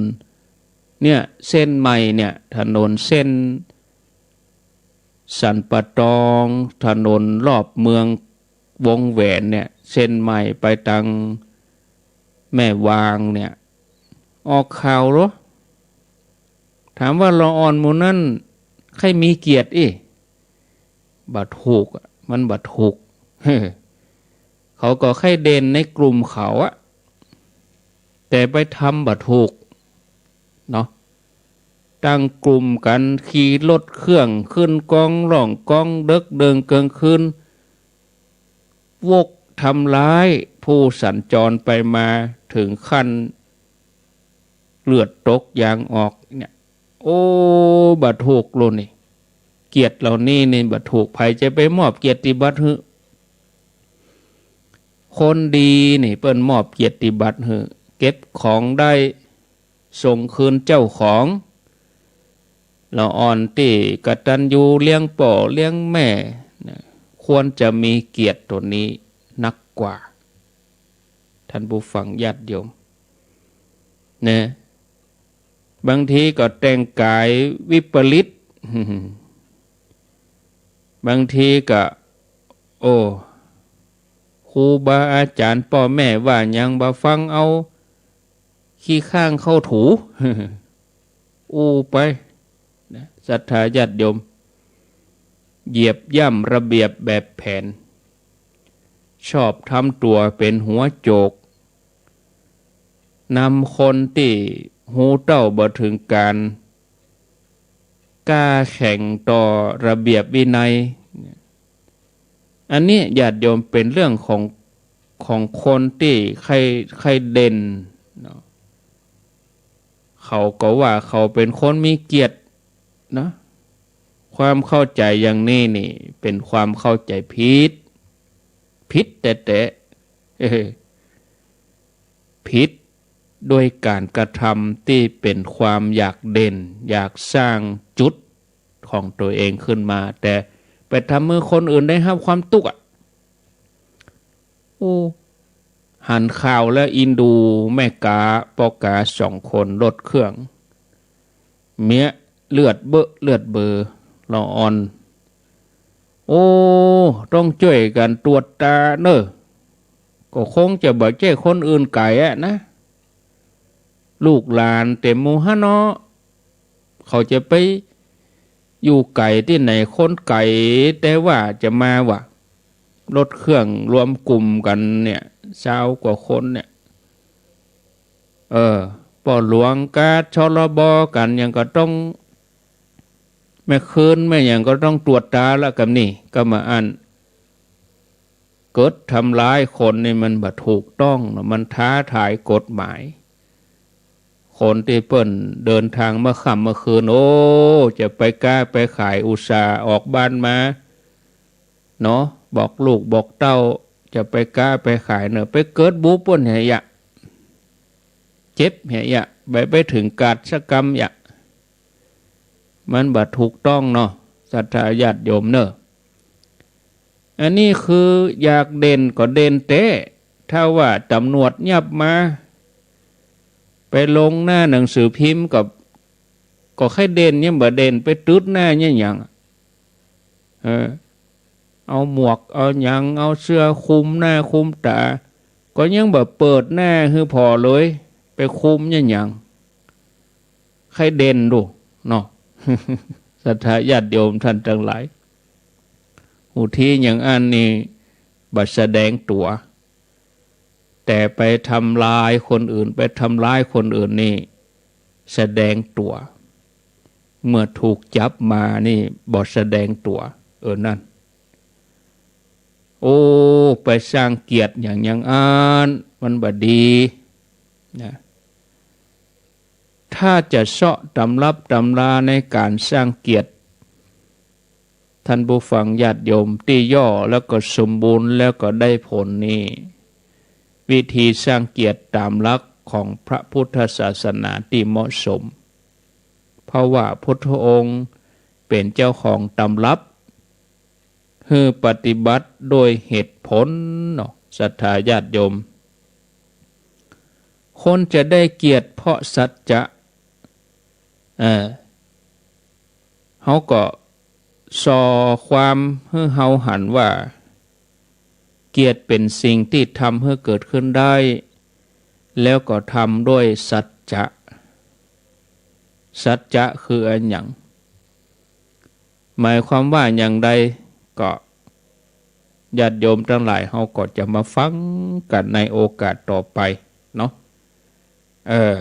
เนี่ย เส้นใหม่เนี่ย ถนนเส้นสันป่าตอง ถนนรอบเมืองวงแหวนเนี่ย เส้นใหม่ไปตางแม่วางเนี่ย ออกข่าวเหรอ ถามว่าละอ่อนหมู่นั้นใค่มีเกียรติอี้ บ่ถูกอะ มันบ่ถูก เขาก็ใค่เด่นในกลุ่มเขาอะ แต่ไปทำบ่ถูกเนาะ ตั้งกลุ่มกั๋น ขี่รถเครื่องขึ้นกองล่องกองเดิ็กเดิ่งเกิงคืน วกทำร้ายผู้สัญจรไปมา เถิงขั้นเลือดตกยางออกเนี่ย โอ้ บ่ถูกโลนี่ เกียรติเหล่านี้นี่บ่ถูก ใผจะไปมอบเกียรติบัตรหื้อ คนดีนี่เปิ้นมอบเกียรติบัตรหื้อ เก็บของได้ ส่งคืนเจ้าของ ละอ่อนตี้กตัญญูเลี้ยงป้อเลี้ยงแม่นะ ควรจะมีเกียรติตั๋วนี้นักกว่า ท่านผู้ฟังญาติโยม นะ บางทีก็แต่งก๋ายวิปริต บางทีก็ โอ้ ครูบาอาจ๋ารย์ป้อแม่ว่าหยังบ่ฟัง เอาขี้ข้างเข้าถู อู้ไปนะ ศรัทธาญาติโยม เหยียบย่ำระเบียบแบบแผน ชอบทำตั๋วเป๋นหัวโจก นำคนตี้ฮู้เต้าบ่เถิงก๋าน กล้าแข็งต่อระเบียบวินัย อันนี้ญาติโยมเป๋นเรื่องของ ของคนตี้ใค่ ใค่เด่นเนาะ เขาก็ว่าเขาเป๋นคนมีเกียรติเนาะ ความเข้าใจ๋อย่างนี้นี่เป๋นความเข้าใจ๋ผิด ผิดแต๊ๆ เออ ผิดด้วยก๋านกระทำตี้เป๋นความอยากเด่น อยากสร้างจุดของตั๋วเองขึ้นมา แต่ไปทำหื้อคนอื่นได้ฮับความตุ๊กข์อะ โอ้ หันข่าวแล้วอินดูแม่ก๊าป้อก๊าสองคนรถเครื่อง เมี้ยเลือดเบอะเลือดเบอละอ่อน โอ้ ต้องจ้วยกั๋นตรวจตราเน่อ ก็คงจะบ่ใจ้คนอื่นไก๋อะนะ ลูกหลานเต็มหมู่หั้นเนาะ เขาจะไปอยู่ไก๋ตี้ไหน คนไก๋แต่ว่าจะมาว่ะ รถเครื่องรวมกลุ่มกั๋นเนี่ย ซาวกว่าคนเนี่ย เออ ป้อหลวงกับ ชลบ กั๋นหยังก็ต้อง แม่คืนแม่หยังก็ต้องตรวจตราละ กำนี้ก็มาอั้น เกิดทำร้ายคนนี่มันบ่ถูกต้องเนาะ มันท้าทายกฎหมาย คนตี้เปิ้นเดินทางเมื่อค่ำเมื่อคืน โอ้ จะไปก๊าไปขาย อุตส่าห์ออกบ้านมาเนาะ บอกลูกบอกเต้าจะไปก๊าไปขายเนาะ ไปเกิดบุบเปิ้นเหียยะ เจ็บเหียยะ ไป ไปเถิงกาดสะกำยะ มันบ่ถูกต้องเนาะ ศรัทธาญาติโยมเน่อ อันนี้คืออยากเด่นก็เด่นแต๊ ถ้าว่าต๋ำรวจยับมา ไปลงหน้าหนังสือพิมพ์ก็ ก็ใค่เด่นยังบ่เด่น ไปตึ๊ดหน้าเนี่ยหยัง เออ เอาหมวกเอาหยัง เอาเสื้อคลุมหน้าคลุมต๋า ก็ยังบ่เปิดหน้าหื้อผ่อเลย ไปคลุมเนี่ยหยัง ใค่เด่นดูเนาะ ศรัทธาญาติโยมท่านตังหลาย หูทีอย่างอั้นนี่บ่แสดงตั๋ว แต่ไปทำลายคนอื่น ไปทำร้ายคนอื่นนี่แสดงตั๋ว เมื่อถูกจับมานี่บ่แสดงตั๋ว เออ นั่น โอ้ ไปสร้างเกียรติอย่างยังอั้น มันบ่ดีนะ ถ้าจะเซาะตำรับตำราในก๋านสร้างเกียรติ ท่านผู้ฟังญาติโยม ตี้ย่อแล้วก็สมบูรณ์แล้วก็ได้ผลนี่ วิธีสร้างเกียรติต๋ามหลักของพระพุทธศาสนาตี้เหมาะสม เพราะว่าพุทธองค์เป๋นเจ้าของตำรับ หื้อปฏิบัติโดยเหตุผลเนาะ ศรัทธาญาติโยม คนจะได้เกียรติเพราะสัจจะ เออ เฮาก็ส่อความหื้อเฮาหันว่า เกียรติเป๋นสิ่งตี้ทำหื้อเกิดขึ้นได้ แล้วก็ทำด้วยสัจจะ สัจจะคืออะหยัง หมายความว่าอย่างใด ก็ญาติโยมตังหลายเฮาก็จะมาฟังกั๋นในโอกาสต่อไปเนาะ เออ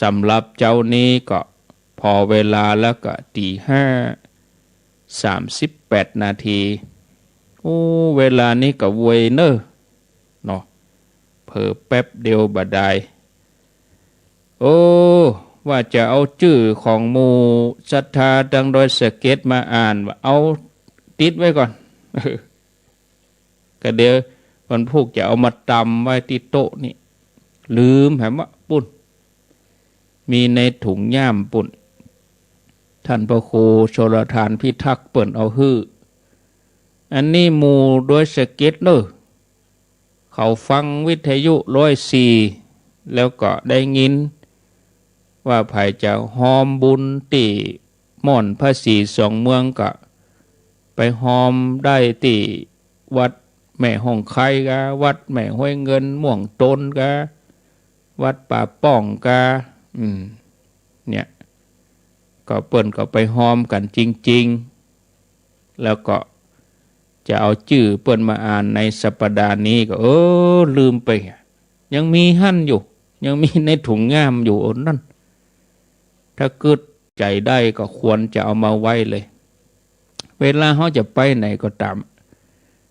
สำหรับเจ๊านี้ก็ผ่อเวลาแล้วก็ตี๋ห้าสามสิบแปดนาที โอ้ เวลานี้ก็ไวเน่อเนาะ เผลอแป๊บเดียวบ่ดาย โอ้ ว่าจะเอาจื้อของหมู่ศรัทธาตังดอยสะเก็ดมาอ่าน ว่าเอาติดไว้ก่อน ก็เดี๋ยววันพูกจะเอามาตำไว้ตี้โต๊ะนี่ ลืมแหมวะ ปุ้น มีในถุงย่ามปุ้น ท่านพระครูชลธารพิทักษ์เปิ้นเอาหื้อ อันนี้หมู่ดอยสะเก็ดเน่อ เขาฟังวิทยุร้อยสี่ แล้วก็ได้ยินว่าใผจะฮอมบุญตี้ม่อนพระศรีสองเมืองก็ไปฮอมได้ตี้วัดแม่ฮ่องไคกา วัดแม่ห้วยเงินม่วงโตนกา วัดป่าป้องกา อืม เนี่ย ก็เปิ้นก็ไปฮอมกั๋นจริงๆ แล้วก็จะเอาจื้อเปิ้นมาอ่านในสัปดาห์นี้ก็ เออ ลืมไป ยังมีหั้นอยู่ ยังมีในถุงย่ามอยู่ โอ้ นั่น ถ้ากึ๊ดใจ๋ได้ก็ควรจะเอามาไว้เลย เวลาเฮาจะไปไหนก็ต๋าม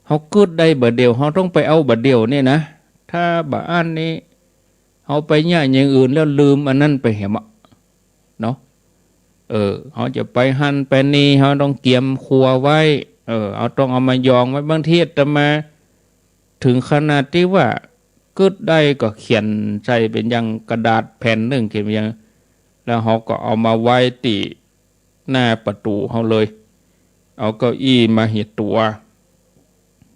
เฮากึ๊ดได้บ่าเดี่ยว เฮาต้องไปเอาบ่าเดี่ยวนี่นะ ถ้าบ่าอั้นนี่ เฮาไปเยียะอย่างอื่นแล้วลืมอันนั้นไปแหมวะ เนาะ เออ เฮาจะไปหั้นไปนี่ เฮาต้องเกียมครัวไว้ เออ เฮาต้องเอามายองไว้ บางทีอาตมา เถิงขนาดตี้ว่า กึ๊ดได้ก็เขียนใส่เป๋นอย่างกระดาษแผ่นนึ่ง เขียนเป๋นอย่าง แล้วเฮาก็เอามาไว้ตี้หน้าประตู๋เฮาเลย เอาเก้าอี้มาเหียตั๋ว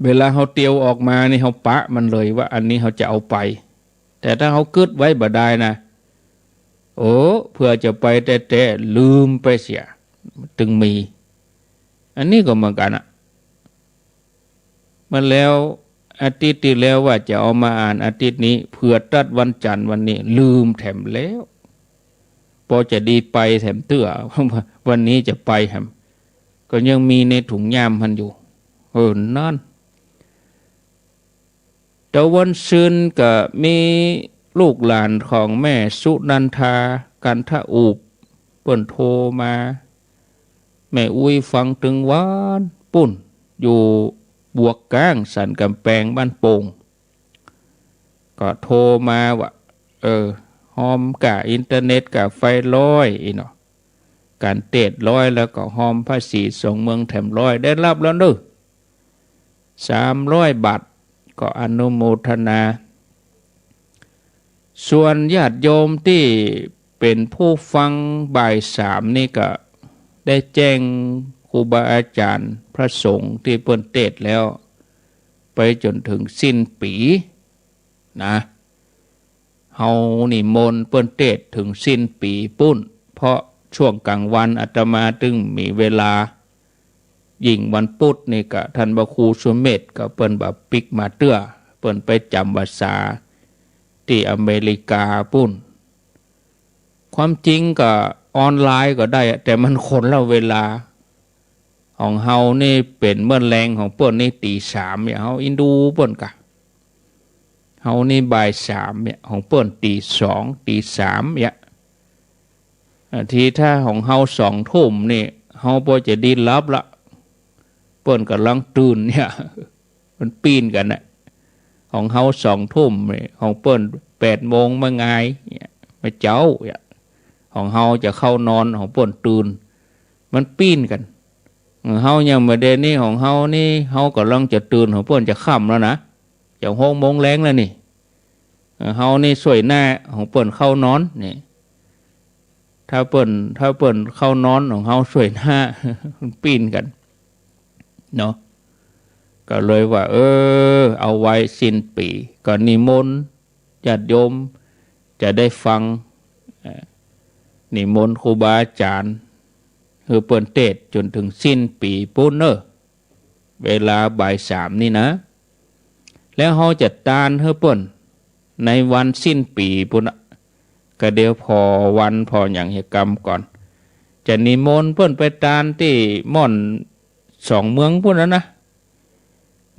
เวลาเฮาเตียวออกมานี่ เฮาปะมันเลยว่าอันนี้เฮาจะเอาไป แต่ถ้าเฮากึ๊ดไว้บ่ดายนะ โอ้ เผื่อจะไปแต๊ๆ ลืมไปเสีย ตึงมี อันนี้ก็เหมือนกั๋นอะ มาแล้วอาทิตย์ตี้แล้วว่าจะเอามาอ่านอาทิตย์นี้ เผื่อตั๊ดวันจันทร์วันนี้ ลืมแถมแล้ว ปอจะดีไปแถมเตื้อ วันนี้จะไปแถม ก็ยังมีในถุงย่ามหั้นอยู่ เออ นั่น ตะวันซืนก็มีลูกหลานของแม่สุนันทา กันทอูบ เปิ้นโทรมา แม่อุ๊ยฟังตึงวานปู๊น อยู่บวกก้างสันก๋ำแปงบ้านโป่ง ก็โทรมาว่า เออ ฮอมก้าอินเทอร์เน็ตก้าไฟร้อยอี้เนาะ ก๋านเตสร้อย แล้วก็ฮอมภาษีส่งเมืองแถมร้อย ได้ฮับแล้วเนาะ สามร้อยบาท ก็อนุโมทนา ส่วนญาติโยมตี้เป๋นผู้ฟังบ่ายสามนี่ก็ได้แจ้งครูบาอาจ๋ารย์พระสงฆ์ตี้เปิ้นเตสแล้ว ไปจ๋นเถิงสิ้นปี๋นะ เฮานิมนต์เปิ้นเตสเถิงสิ้นปี๋ปู๊น เพราะช่วงก๋างวันอาตมาตึงมีเวลา ยิ่งวันปุ๊ดนี่ก็ต้านพระครูสุเมธก็เปิ้นบ่ปิ๊กมาเตื้อ เปิ้นไปจ๋ำพรรษาตี้อเมริกาปู๊น ความจริงก็ออนไลน์ก็ได้อะ แต่มันคนละเวลา ของเฮานี่เป๋นเมื่อแลง ของเปิ้นนี่ตี๋สามเนี่ย เฮาอินดูเปิ้นกา เฮานี่บ่ายสามเนี่ย ของเปิ้นตี๋สอง ตี๋สามเนี่ย อาทิตย์ถ้าของเฮาสองทุ่มนี่ เฮาปอจะดีฮับละ เปิ้นก่ำลังตื่นเนี่ย มันปี้นกั๋นนะ ของเฮาสองทุ่มนี่ ของเปิ้นแปดโมงมางายเนี่ย มาเจ๊าเนี่ย ของเฮาจะเข้านอน ของเปิ้นตื่น มันปี้นกั๋น ของเฮายังบ่ได้นี่ ของเฮานี่ เฮาก่ำลังจะตื่น ของเปิ้นจะค่ำแล้วนะ จะหกโมงแลงแล้วนี่ เฮานี่ส่วยหน้า ของเปิ้นเข้านอนนี่ ถ้าเปิ้น ถ้าเปิ้นเข้านอน ของเฮาส่วยหน้า มันปี้นกั๋นเนาะ ก็เลยว่า เออ เอาไว้สิ้นปี๋ ก็นิมนต์ญาติโยมจะได้ฟัง เอ่อ นิมนต์ครูบาอาจ๋ารย์ หื้อเปิ้นเตสจ๋นเถิงสิ้นปี๋ปู๊นเน่อ เวลาบ่ายสามนี่นะ แล้วเฮาจะตานหื้อเปิ้นในวันสิ้นปี๋ปู๊นอะ ก็เดี๋ยวผ่อวันผ่อหยังเหียกำก่อน จะนิมนต์เปิ้นไปตานตี้ม่อนสองเมืองปู๊นนะนะ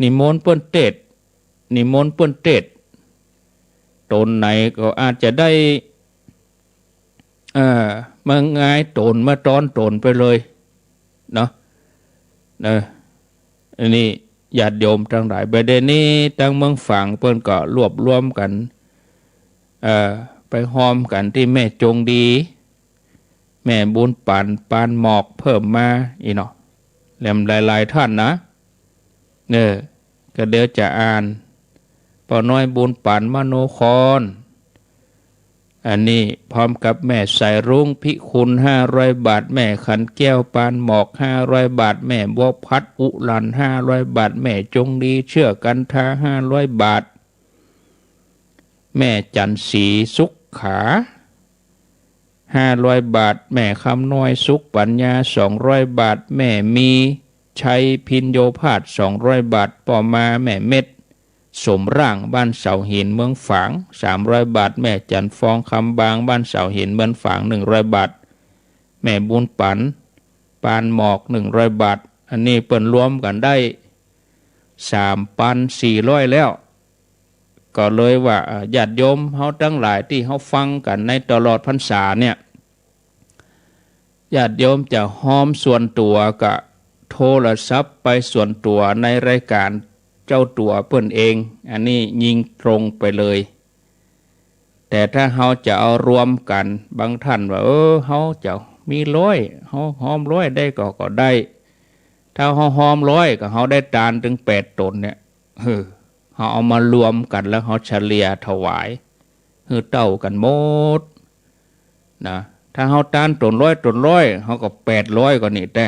นิมนต์เปิ้นเตส นิมนต์เปิ้นเตส ต๋นไหนก็อาจจะได้ เอ่อ มางายต๋น มาต้อนต๋นไปเลยเนาะ เออ อันนี้ญาติโยมตังหลาย บ่าเดี่ยวนี้ตังเมืองฝางเปิ้นก็รวบรวมกั๋น เอ่อ ไปฮอมกั๋นตี้แม่จงดี แม่บุญปั๋น ปานหมอก เพิ่มมาอี้เนาะ แหลมหลายๆ ต้านนะ เออ ก็เดี๋ยวจะอ่าน ป้อน้อยบุญปั๋น มโนคร อันนี้พร้อมกับแม่สายรุ้งพิคุณ ห้าร้อยบาท แม่ขันแก้ว ปานหมอก ห้าร้อยบาท แม่บัวพัด อุหลัน ห้าร้อยบาท แม่จงดี เชื่อกันทา ห้าร้อยบาท แม่จันทร์ศรีสุขขา ห้าร้อยบาท แม่คำน้อย สุขปัญญา สองร้อยบาท แม่มีชัย พิญโญภาส สองร้อยบาท ป้อมาแม่เม็ด สมร่าง บ้านเสาหิน เมืองฝาง สามร้อยบาท แม่จันทร์ฟอง คำบาง บ้านเสาหิน เมืองฝาง หนึ่งร้อยบาท แม่บุญปั๋น ปานหมอก หนึ่งร้อยบาท อันนี้เปิ้นรวมกั๋นได้ สามปันสี่ร้อยแล้ว ก็เลยว่า เอ่อ ญาติโยมเฮาตังหลายตี้เฮาฟังกั๋นในตลอดพรรษาเนี่ย ญาติโยมจะฮอมส่วนตั๋วก็โทรศัพท์ไปส่วนตั๋วในรายก๋านเจ้าตั๋วเปิ้นเอง อันนี้ยิงตรงไปเลย แต่ถ้าเฮาจะเอารวมกั๋น บางต้านว่า เออ เฮาจะมีร้อย เฮาฮอมร้อยได้ก็ ก็ได้ ถ้าเฮาฮอมร้อยก็เฮาได้ตานตึงแปดต๋นเนี่ย เออ เฮาเอามารวมกั๋นแล้วเฮาเฉลี่ยถวายหื้อเต้ากั๋นหมด นะ ถ้าเฮาตานต๋นร้อยต๋นร้อย เฮาก็แปดร้อยก่อนี่แต๊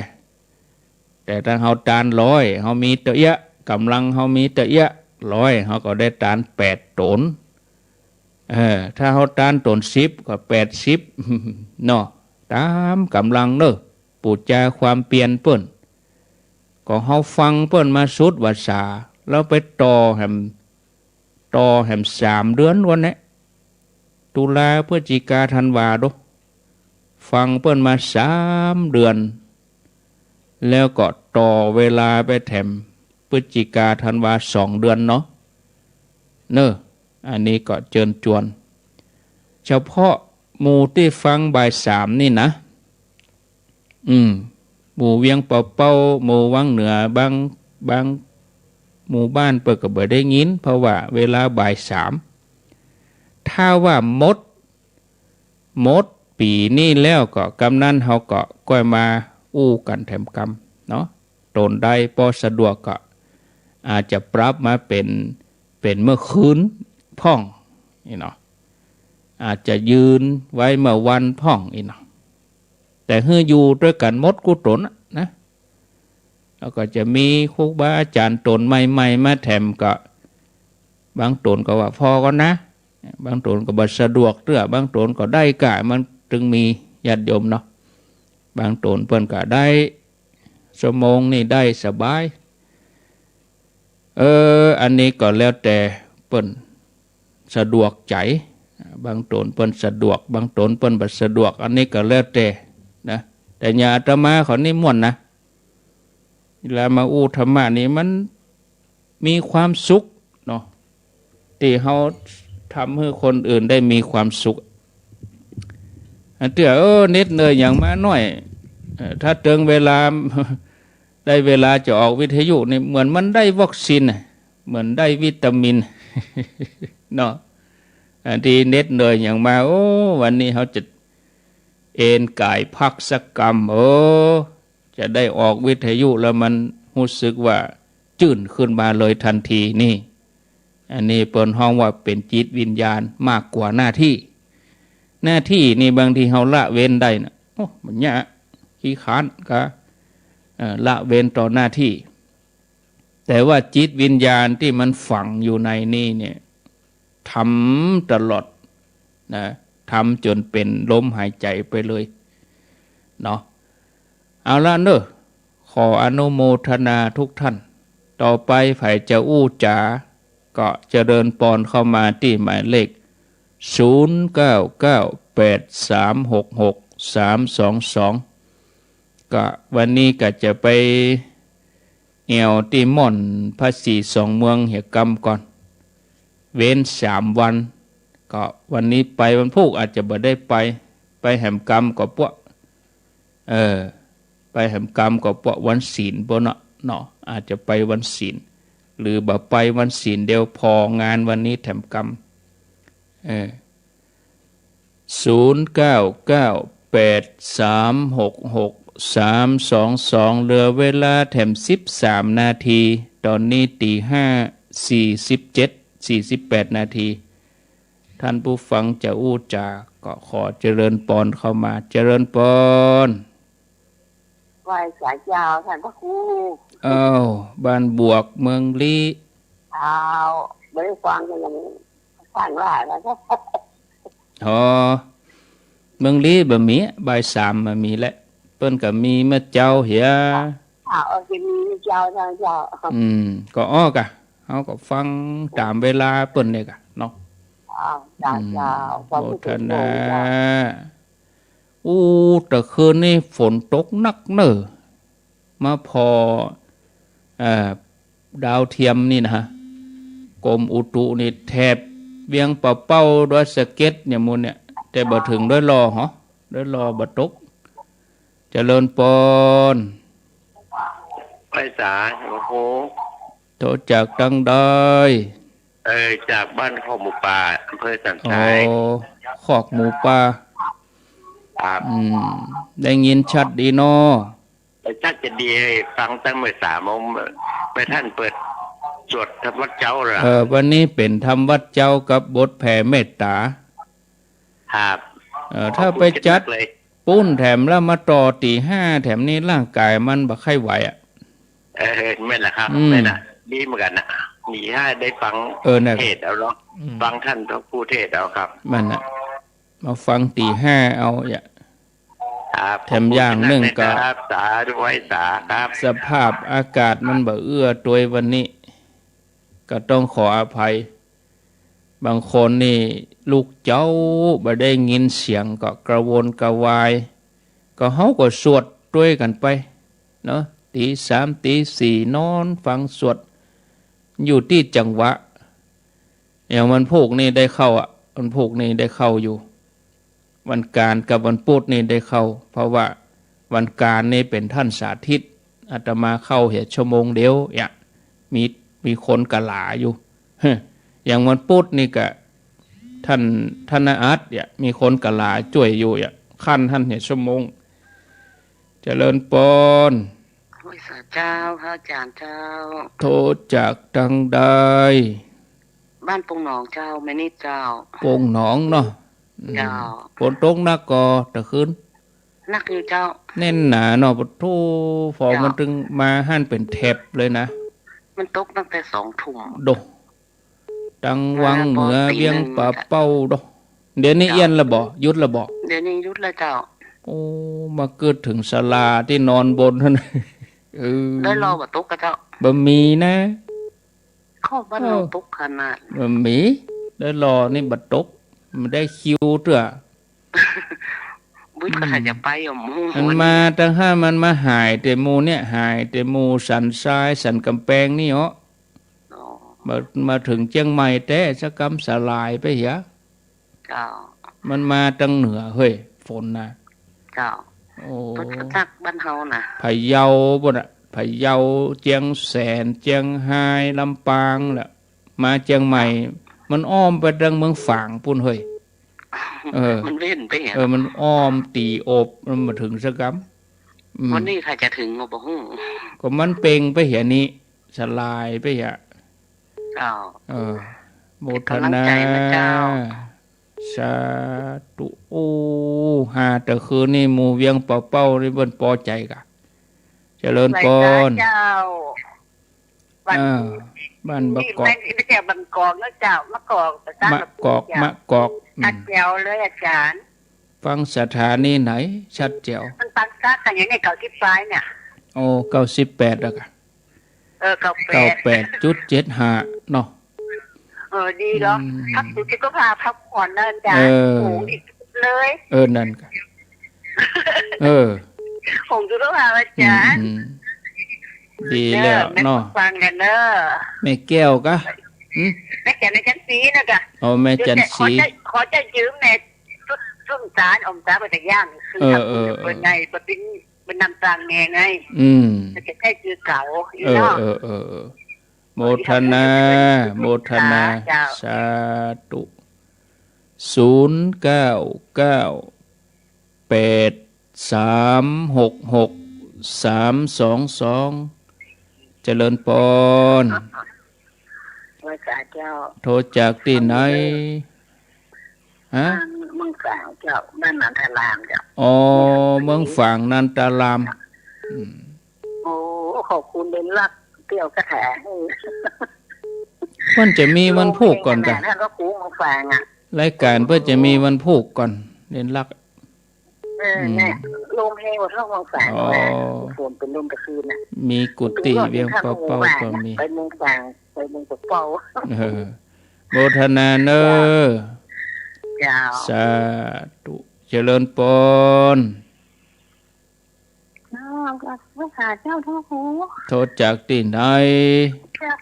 แต่ถ้าเฮาตานร้อย เฮามีเตื้อเอี้ยะ ก๋ำลังเฮามีเตื้อเอี้ยะ ร้อย เฮาก็ได้ตานแปดต๋น เออ ถ้าเฮาตานต๋นสิบ ก็แปดสิบ เนาะ ต๋ามก๋ำลังเน่อ ปู๋จาความเปียรเปิ้น ก็เฮาฟังเปิ้นมาสุดวาสา แล้วไปต่อแหม ต่อแหมสามเดือนก่อนแหนะ ตุลา พฤศจิกา ธันวา ดู ฟังเปิ้นมาสามเดือน แล้วก็ต่อเวลาไปแถมพฤศจิกา ธันวา สองเดือนเนาะ เน่อ อันนี้ก็เจิญจวน เฉพาะหมู่ตี้ฟังบ่ายสามนี่นะ อืม หมู่เวียงป่าเป้า หมู่วังเหนือ บาง บางหมู่บ้านเปิ้นก็บ่ได้ยิน เพราะว่าเวลาบ่ายสาม ถ้าว่าหมด หมดปี๋นี้แล้วก็กำนั้นเฮาก็ก้อยมาอู้กั๋นแถมกำเนาะ ต๋นใดปอสะดวกก็อาจจะปรับมาเป๋น เป๋นเมื่อคืนพ่อง นี่เนาะ อาจจะยืนไว้เมื่อวันพ่อง นี่เนาะ แต่หื้ออยู่ตวยกั๋นหมดกู้ต๋นน่ะนะ แล้วก็จะมีครูบาอาจ๋ารย์ต๋นใหม่ๆ มาแถมก็ บางต๋นก็ว่าผ่อก่อนนะ บางต๋นก็บ่สะดวกเตื้อ บางต๋นก็ได้ก้า มันตึงมีญาติโยมเนาะ บางต๋นเปิ้นก็ได้ชั่วโมงนี่ได้สบาย เออ อันนี้ก็แล้วแต่เปิ้นสะดวกใจ๋ บางต๋นเปิ้นสะดวก บางต๋นเปิ้นบ่สะดวก อันนี้ก็แล้วแต่นะ แต่อย่างอาตมาเขานี่ม่วนนะ เวลามาอู้ธรรมะนี่มันมีความสุขเนาะ ตี้เฮาทำหื้อคนอื่นได้มีความสุข อันเตื้อ เออ เหน็ดเหนื่อยหยังมาน้อย เออ ถ้าเถิงเวลา ได้เวลาจะออกวิทยุนี่เหมือนมันได้วัคซีนน่ะ เหมือนได้วิตามิน เนาะ อันตี้เหน็ดเหนื่อยหยังมา โอ้ วันนี้เฮาจะเอนก๋ายพักสักกำ โอ้ จะได้ออกวิทยุแล้วมันฮู้สึกว่าจื้นขึ้นมาเลยทันทีนี่ อันนี้เปิ้นฮ้องว่าเป๋นจิตวิญญาณมากกว่าหน้าตี้ หน้าตี้นี่บางทีเฮาละเว้นได้นะ โอ้ บ่ยาก ขี้คร้านก็ เอ่อ ละเว้นต่อหน้าตี้ แต่ว่าจิตวิญญาณตี้มันฝังอยู่ในนี่เนี่ย ทำตลอดนะ ทำจ๋นเป๋นลมหายใจ๋ไปเลยเนาะ เอาละเน่อ ขออนุโมทนาทุกท่าน ต่อไปใผจะอู้จ๋า ก็เจริญปอนเข้ามาตี้หมายเลข ศูนย์เก้าเก้าแปดสามหกหกสามสองสอง ก็วันนี้ก็จะไปแอ่วตี้ม่อนพระศรีสองเมืองเหียกำก่อน เว้นสามวัน ก็วันนี้ไปวันพูกอาจจะบ่ได้ไป ไปแหมกำก็ปะ เออ ไปแหมกำก็ปะวันศีลปะเนาะ เนาะ อาจจะไปวันศีล หรือบ่ไปวันศีล เดี๋ยวผ่องานวันนี้แถมกำ เออ ศูนย์เก้าเก้าแปดสามหกหกสามสองสอง เหลือเวลาแถมสิบสามนาที ต๋อนนี้ตี๋ห้าสี่สิบเจ็ด สี่สิบแปดนาที ท่านผู้ฟังจะอู้จ๋า ก็ขอเจริญปอนเข้ามา เจริญปอน ไหว้สาเจ้าท่านพระครู อ้าว บ้านบวกเมืองลี้ อ้าว บ่ได้ฟังกั๋นอย่างท่านว่าแล้ว อ๋อ เมืองลี้บ่มี บ่ายสามบ่มีแหละ เปิ้นก็มีเมื่อเจ๊าเหีย อ้าว เออ จะมีเมื่อเจ๊า เจ้า เจ้า อืม ก็อ้อกะ เฮาก็ฟังต๋ามเวลาเปิ้นเนี่ยกะเนาะ อ้าว เจ้า อืม เจ้า ขอบพระคุณ โมทนา เจ้า อู้ แต่คืนนี้ฝนตกหนักเน่อ มาผ่อ เอ่อ ดาวเทียมนี่นะ กรมอุตุนี่แถบเวียงป่าเป้าดอยสะเก็ดเนี่ยหมู่เนี่ย แต่บ่เถิงดอยหล่อหรอ ดอยหล่อบ่ตก เจริญปอน ไปสา โอ้โห โทรจากตังใด เอ่อ จากบ้านคอกหมูป่า อำเภอสันทราย อ๋อ คอกหมูป่า ครับ อืม ได้ยินชัดดีเนาะ ชัดจะดี ฟังตั้งเมื่อสามโมง เมื่อท่านเปิด สวดธรรมวัตรเจ๊าเหรอ เออ วันนี้เป๋นธรรมวัตรเจ๊ากับบทแผ่เมตต๋า ครับ เออ ถ้าไปจัด ขอบคุณมากเลย ปู๊นแถมแล้วมาต่อตี๋ห้าแถมนี่ร่างกายมันบ่ใค่ไหวอะ เออ แม่นแหละครับ อืม แม่นน่ะ ดีเหมือนกั๋นนะ มีให้ได้ฟัง เออ น่ะ เทศน์เอาเนาะ อืม ฟังต้านพระครูเทศน์เอาครับ แม่นน่ะ มาฟังตี๋ห้าเอาอย่า ครับ แถมอย่างนึ่งก็ ขอบคุณมากนะครับ สาธุไหว้สาครับ สภาพอากาศมันบ่เอื้อตวยวันนี้ ก็ต้องขออภัย บางคนนี่ลุกเจ๊าบ่ได้ยินเสียงก็กระวนกระวาย ก็เฮาก็สวดตวยกั๋นไปเนาะ ตี๋สามตี๋สี่นอนฟังสวด อยู่ตี้จังหวะ อย่างวันพูกนี่ได้เข้าอะ วันพูกนี่ได้เข้าอยู่ วันก๋านกับวันปุ๊ดนี่ได้เข้า เพราะว่าวันก๋านนี่เป๋นต้านสาธิต อาตมาเข้าเหียชั่วโมงเดียวเนี่ย มี มีคนกะหลาอยู่ อย่างวันปุ๊ดนี่ก็ ต้าน ต้านอาอัดเนี่ย มีคนกะหลาจ้วยอยู่เนี่ย คั่นต้านเหียชั่วโมง เจริญปอน ไหว้สาเจ้า พระอาจ๋ารย์เจ้า โทรจากตางใด บ้านโป่งหนองเจ้า แม่นิดเจ้า โป่งหนองเนาะ อืม เจ้า ฝนตกหนักก่อตะคืน หนักอยู่เจ้า แน่นหนาเนาะ ปะโธ่ ฝน เจ้า มันตึงมาหั้นเป๋นแถบเลยนะ มันตกตั้งแต่สองทุ่ม โด ตังวังเหนือ มาพอตีหนึ่ง เวียงป่าเป้าโด เดี๋ยวนี้ เจ้า เอี้ยนละบ่ หยุดละบ่ เดี๋ยวนี้หยุดแล้วเจ้า โอ้ มากึ๊ดเถิงศาลาตี้นอนบนหั้น เออ ดอยหล่อบ่ตกก่อเจ้า บ่มีนะ เข้าบ้าน เออ เฮาตกขนาด บ่มี ดอยหล่อนี่บ่ตก บ่ได้คิวเตื้อ บุ้ย อืม ใผจะไปอ่ะหมู่ มันมาตังหั้น มันมาหายแต่หมู่เนี่ย หายแต่หมู่สันทราย สันก๋ำแปงนี่เหรอ อ๋อ มา มาเถิงเจียงใหม่แต๊ สะกำสลายไปเหีย เจ้า มันมาตังเหนือเฮ้ย ฝนนะ เจ้า โอ้ ตกหนักบ้านเฮานะ พะเยาปู๊นน่ะ พะเยา เจียงแสน เจียงฮาย ลำปางแหละ มาเจียงใหม่ มันอ้อมไปตังเมืองฝางปู๊นเฮ้ย เออ มันเว้นไปเหีย เออ มันอ้อมตี๋อบ มันบ่เถิงสะกำ อืม วันนี้ใผจะเถิงก็บ่ฮู้ ก็มันเปงไปเหียนี่ สลายไปเหีย เจ้า เออ โมทนา เป๋นก๋ำลังใจ๋นะเจ้า สาธุ โอ้ หาตะคืนนี่หมู่เวียงป่าเป้านี่เปิ้นปอใจ๋ก่ะ เจริญปอน ไหว้สาเจ้า บ้าน เออ บ้านบางกอก นี่แม่น ไม่ใช่บางกอกนะเจ้า มะกอก ภาษามะกอก เจ้า มะกอก อืม ชัดแจ๋วเลยอาจ๋ารย์ ฟังสถานีไหน ชัดแจ๋ว มันฟังชัด แต่อย่างนี้เก้าสิบปลายเนี่ย โอ้ เก้าสิบแปดแล้วก่ะ เออ เก้าแปด เก้าแปดจุดเจ็ดห้า เนาะ เออ ดีเนาะ อืม พักสุขภาพ พักผ่อนนะอาจ๋ารย์ เออ โอ้โห อีกเลย เออ นั่นก่ะ เออ ผงสุขภาพอาจ๋ารย์ อืม อืม ดีแล้วเนาะ เออ แม่ฟังกั๋นเนาะ แม่แก้วก่ะ หึ แม่แก้ว แม่จันทร์ศรีนะก่ะ อ๋อ แม่จันทร์ศรี เดี๋ยวจะขอเจ้า ขอเจ้าจื้อแม่ สุด สุดสาร อมสาร เปิ้นจะย่าง คือ เออ เออ เปิ้นไง เปิ้นเป็น เปิ้นนำตางแม่ไง อืม มันจะใช้จื้อเก่า อี เออ เนาะ เออ เออ เออ โมทนา โมทนา เจ้า สาธุ ศูนย์เก้าเก้า แปดสามหกหก สามสองสอง เจริญปอน ไหว้สาเจ้า โทรจากตี้ไหน ฮะ บ้านเมืองฝางเจ้า บ้านนันทารามเจ้า อ๋อ เมืองฝางนันทาราม อืม โอ้ ขอบคุณเด่นลักษณ์ ตี้เอากระแถ เปิ้นจะมีวันพูกก่อนก่ะ แม่ท่านพระครูเมืองฝางอะ รายก๋านเปิ้นจะมีวันพูกก่อน เด่นลักษณ์ เออ อืม เนี่ย ลมแฮงกว่าเท่าเมืองฝาง อ๋อ ว่า ฝนเป๋นลมตะคืนน่ะ มีกุฏิเวียงป่าเป้าก็มี ไปเมืองฝาง ไปเมืองป่าเป้า เออ โมทนาเน่อ เจ้า สาธุ เจริญปอน เจ้า ไหว้สาเจ้า ท่านครู โทรจากตี้ไหน จาก